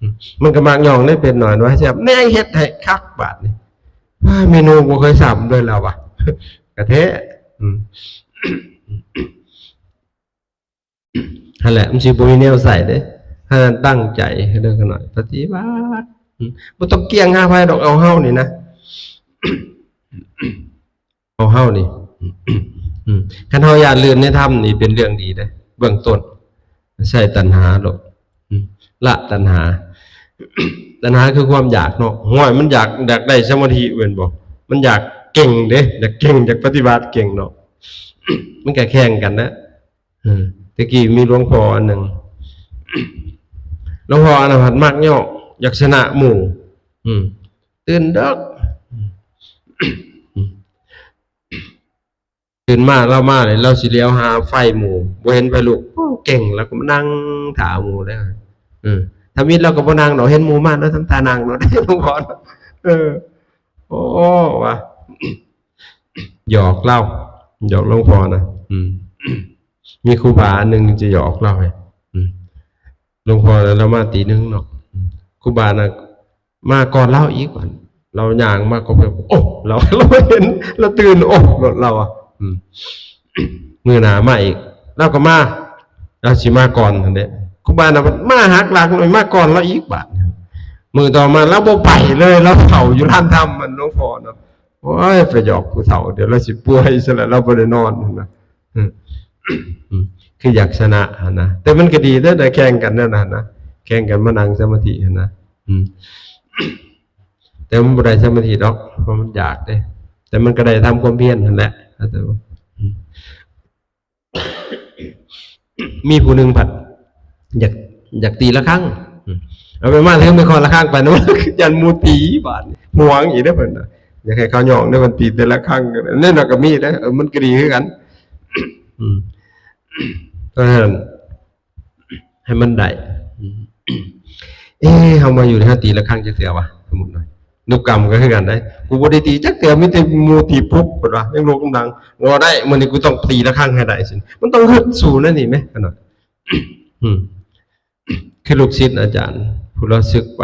ອືມ ມັນກໍມັກຍ້ອງເດ້ເປັດນ້ອຍ ວ່າແຊບ ແນງເຮັດໃຫ້ຄັກບາດນີ້ ວ້າ ເມນູບໍ່ເຄີຍຊ້ຳເລີຍ ລາວວ່າ ກະແທ້ ອືມ ຫັ້ນແຫຼະ ມັນຊິບໍ່ມີແນວໃຊ້ເດ້ ຖ້ານັ້ນຕັ້ງໃຈເດີຂະນ້ອຍ ປະຕິບັດ ອືມ ບໍ່ຕ້ອງກ່ຽງຫາໃຜດອກ ເອົາເຮົານີ້ນະ ເອົາເຮົານີ້ ອືມ ຄັນເຮົາຢ້ານລື່ນໃນທຳນີ້ເປັນເລື່ອງດີເດ້ ເບື້ອງຕົ້ນ ໃຊ້ຕັນຫາໂລດ ອືມ ລະຕັນຫາ ຕັນຫາຄືຄວາມຢາກເນາະ ຫ້ວຍ ມັນຢາກ ຢາກໄດ້ສະມາທິແມ່ນບໍ່ ມັນຢາກເກັ່ງເດ້ ຢາກເກັ່ງ ຢາກປະຕິບັດເກັ່ງເນາະ ມັນກະແຂ່ງກັນນະ ເອີ ແຕ່ກີ້ມີຫຼວງພໍ່ອັນໜຶ່ງ ຫຼວງພໍ່ອັນນັ້ນພັດມັກຍ້ອງ ຢາກຊະນະໝູ່ ອືມ ຕື່ນເດິກ ຕື່ນມາ ລາວມານີ້ ລາວຊິຫຼຽວຫາໄຟໝູ່ ບໍ່ເຫັນໄຟລຸກ ໂອ້ ເກັ່ງ ລາວກໍມານັ່ງຖ້າໝູ່ແລ້ວ ເອີ ທຳອິດລາວກໍບໍ່ນັ່ງດອກ ເຫັນໝູ່ມາ ລາວທຳທ່ານັ່ງໂລດ ຫຼວງພໍ່ ເອີ ໂອ້ ວ່າ ຫຍອກລາວ ຫຍອກຫຼວງພໍ່ນະ ອືມ ມີຄູບາອັນໜຶ່ງຈະຫຍອກລາວໃຫ້ ອືມ ຫຼວງພໍ່ລາວມາຕີໜຶ່ງເນາະ ອືມ ຄູບານະມາກ່ອນລາວອີກ ລາວຍ່າງມາກໍ ໂອ້ ລາວ ລາວເຫັນ ລາວຕື່ນ ໂອ້ ລາວວ່າ ອືມ ມື້ໜ້າມາອີກ ລາວກໍມາ ລາວຊິມາກ່ອນຫັ້ນເດ້. ຄູບານະມາຫັກຫຼັງ ມາກ່ອນລາວອີກບາດ. ມື້ຕໍ່ມາລາວບໍ່ໄປເລີຍ ລາວເຝົ້າຢູ່ຮ້ານທຳມັນ ຫຼວງພໍ່ເນາະ. ໂອ້ຍ ໄປຫຍອກຜູ້ເຖົ້າ ດຽວລາວຊິປ່ວຍຊະແລ້ວ ລາວບໍ່ໄດ້ນອນຫັ້ນນະ. ອືມ ອືມ ຄືຢາກຊະນະຫັ້ນນະ. ແຕ່ມັນກໍດີເດ້ ໄດ້ແຂ່ງກັນແນວນັ້ນນະ ແຂ່ງກັນມານັ່ງສະມາທິຫັ້ນນະ. ອືມ ແຕ່ມັນບໍ່ໄດ້ສະມາທິດອກ ເພາະມັນຢາກເດ້. ແຕ່ມັນກໍໄດ້ທຳຄວາມພຽນຫັ້ນແຫຼະ. ອືມ ມີຜູ້ໜຶ່ງພັດຢາກ ຢາກຕີລະຄັງ. ອືມ ເອົາໄປມາ ຖືໄມ້ຄ້ອນລະຄັງໄປນຳ ຢ້ານໝູ່ຕີບາດນີ້ ຫວງອີກເດ້ເພິ່ນນະ. ຢາກໃຫ້ເຂົາຍ້ອງເດ້ ເພິ່ນຕີແຕ່ລະຄັງ. ແນວນັ້ນກໍມີເດ້. ເອີ ມັນກໍດີຄືກັນ. ອືມ ເພາະສະນັ້ນ ໃຫ້ມັນໄດ້. ເອີ ເຮົາມາຢູ່ນີ້ ເຮົາຕີລະຄັງຈັກເທື່ອວະ? ສົມມຸດວ່າ ນຸກຳກໍຄືກັນເດ້. ກູບໍ່ໄດ້ຕີຈັກເທື່ອ ມີແຕ່ໝູ່ຕີປຸກ ເພິ່ນວ່າ ຍັງລຸກຍັງດັງ. ບໍ່ໄດ້ ມື້ນີ້ກູຕ້ອງຕີລະຄັງໃຫ້ໄດ້. ມັນຕ້ອງຮຶດສູ້ແນວນີ້ແມະ ຂະໜ້ອຍ. ອືມ ຄືລູກສິດອາຈານ ຜູ້ລາວສຶກໄປ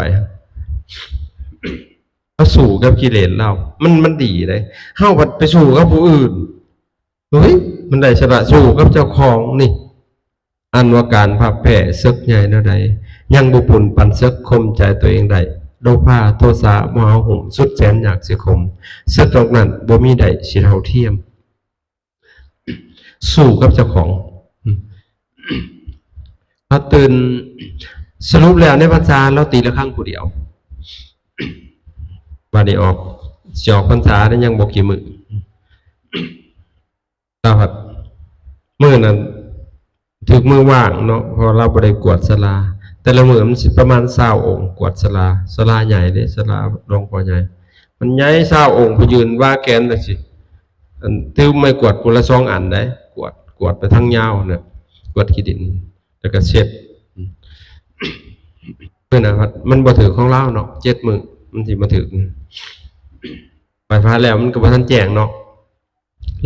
ລາວສູ້ກັບກິເລດລາວ ມັນ ມັນດີເດ້. ເຮົາພັດໄປສູ້ກັບຜູ້ອື່ນ ເຮີ້ຍ ມັນໄດ້ຊະນະ ສູ້ກັບເຈົ້າຂອງນີ້. ອັນວ່າການພັບແພ້ເສິກໃຫຍ່ແນວໃດ ຍັງບໍ່ປຸ້ນປານເສິກຂົ່ມໃຈຕົວເອງໄດ້. ໂລພາ ໂທສະ ໂມຫະຫຸ້ມ ສຸດແສນຢາກຊິຂົ່ມ ເສິກນອກນັ້ນບໍ່ມີໃດຊິເທົ່າທຽມ. ສູ້ກັບເຈົ້າຂອງ. ອືມ ພາຕື່ນ ສະຫຼຸບແລ້ວໃນພັນສາລາວຕີລະຄັງຜູ້ດຽວ. ບາດນີ້ອອກ ຊິອອກພັນສາໄດ້ຍັງບໍ່ກີ່ມື້ ລາວພັດ ມື້ນັ້ນຖືກມື້ວ່າງເນາະ ເພາະລາວບໍ່ໄດ້ກວດສາລາ. ແຕ່ລະມື້ມັນຊິປະມານຊາວອົງກວດສາລາ ສາລາໃຫຍ່ເດ້ ສາລາຫຼວງພໍ່ໃຫຍ່ ມັນໃຫຍ່ ຊາວອົງ ຜູ້ຢືນວ່າແຂນຈັ່ງຊີ້ ອັນ ຖືໄມ້ກວາດຜູ້ລະສອງອັນໄດ໋ ກວາດ ກວາດໄປທາງຍາວຫັ້ນນະ ກວາດຂີ້ດິນ ແລ້ວກໍເຊັດ. ອືມ ເພິ່ນນະ ມັນບໍ່ຖືກຂອງລາວເນາະ ເຈັດມື້ມັນຊິມາຖືກ. ໄຫວ້ພະແລ້ວມັນກໍບໍ່ທັນແຈ້ງເນາະ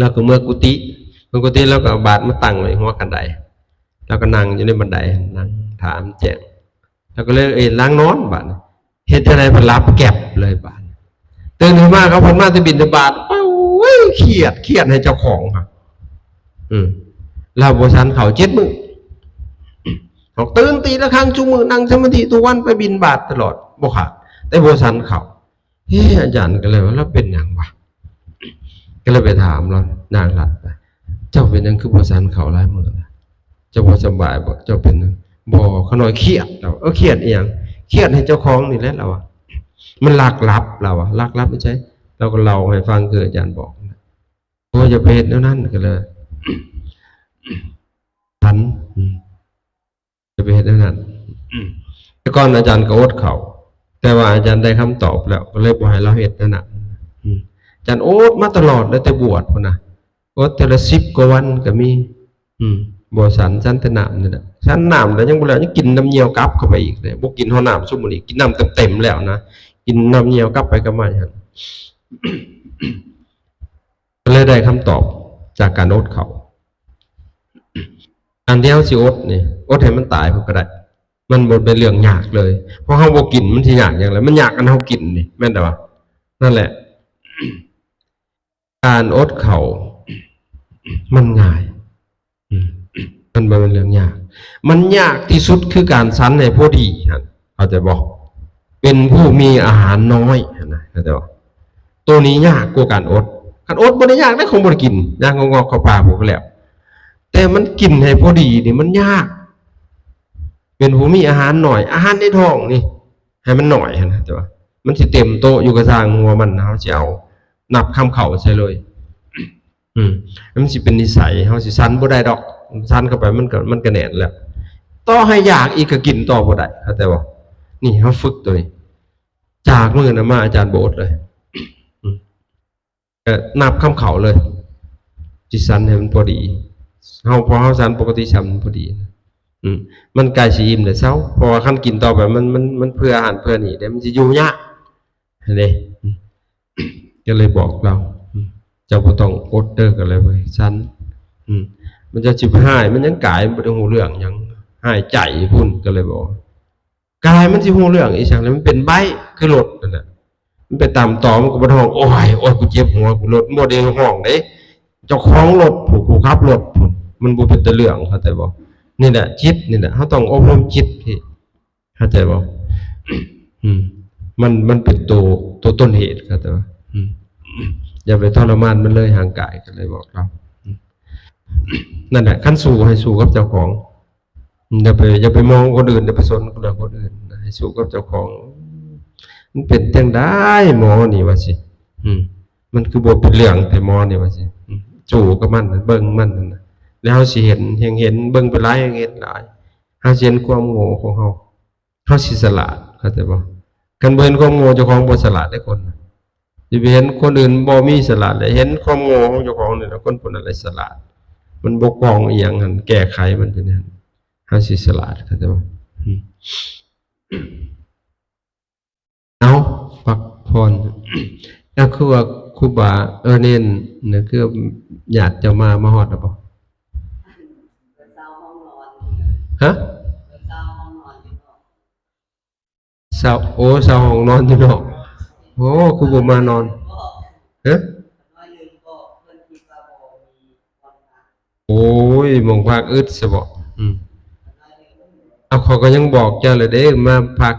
ລາວກໍເມືອກຸຕິ ເມືອກຸຕິ ລາວກໍເອົາບາດມາຕັ້ງໄວ້ຫົວຄັນໄດ ລາວກໍນັ່ງຢູ່ໃນບັນໄດ ນັ່ງຖ້າມັນແຈ້ງ ລາວກໍເລີຍ ເອີ ລາງນອນບາດນີ້. ເຮັດຈັ່ງໃດ ເພິ່ນຫຼັບແກັບເລີຍບາດ. ຕື່ນຂຶ້ນມາ ເຂົາເພິ່ນມາແຕ່ບິນທະບາດ ໂອ້ຍ ຄຽດ ຄຽດໃຫ້ເຈົ້າຂອງ ອືມ ລາວບໍ່ສັນເຂົ້າເຈັດມື້ ອອກຕື່ນຕີລະຄັງຊຸມື້ ນັ່ງສະມາທິທຸກວັນ ໄປບິນທະບາດຕະຫຼອດບໍ່ຂາດ ແຕ່ບໍ່ສັນເຂົ້າ. ເອີ ອາຈານກໍເລີຍວ່າ ລາວເປັນຫຍັງວະ? ກໍເລີຍໄປຖາມລາວ ນາງລັດ ເຈົ້າເປັນຫຍັງຄືບໍ່ສັນເຂົ້າຫຼາຍມື້ລະ? ເຈົ້າບໍ່ສະບາຍບໍ? ເຈົ້າເປັນຫຍັງ? ບໍ່ ຂ້ານ້ອຍຄຽດ. ລາວ ເອີ ຄຽດອີ່ຫຍັງ? ຄຽດໃຫ້ເຈົ້າຂອງນີ້ແຫຼະ ລາວວ່າ ມັນລັກລັບ ລາວວ່າ ລັກລັບໃນໃຈ. ລາວກໍເລົ່າໃຫ້ຟັງ ຄືອາຈານບອກ. ໂອ້ ຢ່າໄປເຮັດແນວນັ້ນ ກໍເລີຍ ສັນ ອືມ ຈະໄປເຮັດແນວນັ້ນ. ແຕ່ກ່ອນອາຈານກໍອົດເຂົ້າ ແຕ່ວ່າອາຈານໄດ້ຄຳຕອບແລ້ວ ກໍເລີຍບໍ່ໃຫ້ລາວເຮັດແນວນັ້ນ. ອາຈານອົດມາຕະຫຼອດ ຕັ້ງແຕ່ບວດພຸ້ນນະ ອົດເທື່ອລະສິບກວ່າວັນກໍມີ. ອືມ ບໍ່ສັນ ສັນແຕ່ນ້ຳນີ້ແຫຼະ. ສັນນ້ຳແລ້ວຍັງບໍ່ແລ້ວ ຍັງກິນນ້ຳຍ່ຽວກັບເຂົ້າໄປອີກເດ້. ບໍ່ກິນຮອດນ້ຳຊຸມມື້ນີ້ ກິນນ້ຳເຕັມໆແລ້ວນະ ກິນນ້ຳຍ່ຽວກັບໄປກັບມາຫັ້ນ. ກໍເລີຍໄດ້ຄຳຕອບຈາກການອົດເຂົ້າ. ອັນທີ່ເຮົາຊິອົດນີ້ ອົດໃຫ້ມັນຕາຍພຸ້ນກໍໄດ້ ມັນບໍ່ເປັນເລື່ອງຍາກເລີຍ. ເພາະເຮົາບໍ່ກິນ ມັນຊິຍາກຫຍັງລະ? ມັນຍາກອັນເຮົາກິນນີ້ ແມ່ນແຕ່ວ່າ ນັ້ນແຫຼະ ການອົດເຂົ້າມັນງ່າຍ. ອືມ ມັນບໍ່ແມ່ນເລື່ອງຍາກ. ມັນຍາກທີ່ສຸດຄືການສັນໃຫ້ພໍດີຫັ້ນ ເຂົ້າໃຈບໍ່? ເປັນຜູ້ມີອາຫານນ້ອຍຫັ້ນນະ ເຂົ້າໃຈບໍ່? ໂຕນີ້ຍາກກວ່າການອົດ. ການອົດບໍ່ໄດ້ຍາກເດ້ ຄົງບໍ່ໄດ້ກິນ ຍ່າງງອກໆເຂົ້າປ່າພຸ້ນກໍແລ້ວ. ແຕ່ມັນກິນໃຫ້ພໍດີນີ້ມັນຍາກ. ເປັນຜູ້ມີອາຫານໜ້ອຍ ອາຫານໃນທ້ອງນີ້ໃຫ້ມັນໜ້ອຍຫັ້ນນະ ແຕ່ວ່າມັນຊິເຕັມໂຕະຢູ່ກະຊ່າງຫົວມັນ ເຮົາຊິເອົາ ນັບຄຳເຂົ້າໃສ່ເລີຍ. ອືມ ມັນຊິເປັນນິໄສ ເຮົາຊິສັນບໍ່ໄດ້ດອກ ສັນເຂົ້າໄປມັນກໍ ມັນກໍແໜ້ນແລ້ວ. ຕໍ່ໃຫ້ຢາກອີກກໍກິນຕໍ່ບໍ່ໄດ້ ເຂົ້າໃຈບໍ່? ນີ້ເຮົາຝຶກໂຕນີ້ ຈາກມື້ນັ້ນມາອາຈານບໍ່ອົດເລີຍ. ອືມ ກໍນັບຄຳເຂົ້າເລີຍ ຊິສັນໃຫ້ມັນພໍດີ. ເຮົາ ພໍເຮົາສັນປົກກະຕິຊ້ຳມັນພໍດີນະ. ອືມ ມັນໃກ້ຊິອີ່ມແລ້ວເຊົາ ເພາະວ່າຄັນກິນຕໍ່ໄປ ມັນ ມັນ ມັນເພື່ອອາຫານເພື່ອນີ້ເດ້ ມັນຊິຢູ່ຍາກຫັ້ນເດ້. ອືມ ກໍເລີຍບອກລາວ ອືມ ເຈົ້າບໍ່ຕ້ອງອົດເດີ ກໍເລີຍວ່າຊັ້ນ. ອືມ ມັນຈະຊິຮ້າຍ ມັນຍັງກາຍ ມັນບໍ່ໄດ້ຮູ້ເລື່ອງຫຍັງ ຮ້າຍໃຈພຸ້ນ. ກໍເລີຍບອກ ກາຍມັນຊິຮູ້ເລື່ອງອີ່ຫຍັງລະ ມັນເປັນໄບ້ຄືລົດນັ້ນນະ. ມັນໄປຕຳຕໍ່ ມັນກໍບໍ່ໄດ້ຮ້ອງ ໂອ້ຍ ໂອ້ຍ ກູເຈັບຫົວ ກູລົດ ມັນບໍ່ໄດ້ຮ້ອງເດ້. ເຈົ້າຂອງລົດຜູ້ ຜູ້ຂັບລົດຜູ້ ມັນບໍ່ເປັນຕາເລື່ອງ ເຂົ້າໃຈບໍ່? ນີ້ແຫຼະ ຈິດນີ້ແຫຼະ ເຮົາຕ້ອງອົບຮົມຈິດນີ້ ເຂົ້າໃຈບໍ່? ອືມ ມັນ ມັນເປັນໂຕ ໂຕຕົ້ນເຫດ ເຂົ້າໃຈບໍ່? ອືມ ຢ່າໄປທໍລະມານມັນເລີຍ ຮ່າງກາຍ ກໍເລີຍບອກລາວ ອືມ ນັ້ນແຫຼະ ຄັນສູ້ ໃຫ້ສູ້ກັບເຈົ້າຂອງ ຢ່າໄປ ຢ່າໄປມອງຄົນອື່ນ ຢ່າໄປສົນເລື່ອງຄົນອື່ນ ໃຫ້ສູ້ກັບເຈົ້າຂອງ. ມັນເປັນຈັ່ງໃດໝໍນີ້ວ່າຊີ້ ອືມ ມັນຄືບໍ່ເປັນເລື່ອງແທ້ໝໍນີ້ວ່າຊີ້ ອືມ ສູ້ກັບມັນ ເບິ່ງມັນນັ້ນນະ ແລ້ວເຮົາຊິເຫັນ ແຮ່ງເຫັນ ເບິ່ງໄປຫຼາຍແຮ່ງເຫັນຫຼາຍ ເຮົາຊິເຫັນຄວາມໂງ່ຂອງເຮົາ ເຮົາຊິສະຫຼາດ ເຂົ້າໃຈບໍ່? ຄັນບໍ່ເຫັນຄວາມໂງ່ເຈົ້າຂອງບໍ່ສະຫຼາດເດ້ຄົນ ຊິໄປເຫັນຄົນອື່ນບໍ່ມີສະຫຼາດ ແລະເຫັນຄວາມໂງ່ຂອງເຈົ້າຂອງນີ້ແຫຼະ ຄົນຜູ້ນັ້ນແຫຼະສະຫຼາດ ມັນບົກຜ່ອງອີ່ຫຍັງຫັ້ນ ແກ້ໄຂມັນຢູ່ໃນຫັ້ນ ເຮົາຊິສະຫຼາດ ເຂົ້າໃຈບໍ່? ອືມ ເອົາ ພັກຜ່ອນ ເອົາ ຄືວ່າຄູບາ ເອີ ເນນ ຄືຍາດເຈົ້າມາ ມາຮອດແລ້ວບໍ່? ຮະ? ເຊົ່າ ໂອ້ ເຊົ່າຫ້ອງນອນຢູ່ນອກ ໂອ້ ຄືບໍ່ມານອນ ຮະ? ໂອ້ຍ ໝ່ອງພັກອຶດຊະບໍ? ອືມ ເອົາ ຂ້ອຍກໍຍັງບອກເຈົ້າແລ້ວເດ້ ມາພັກ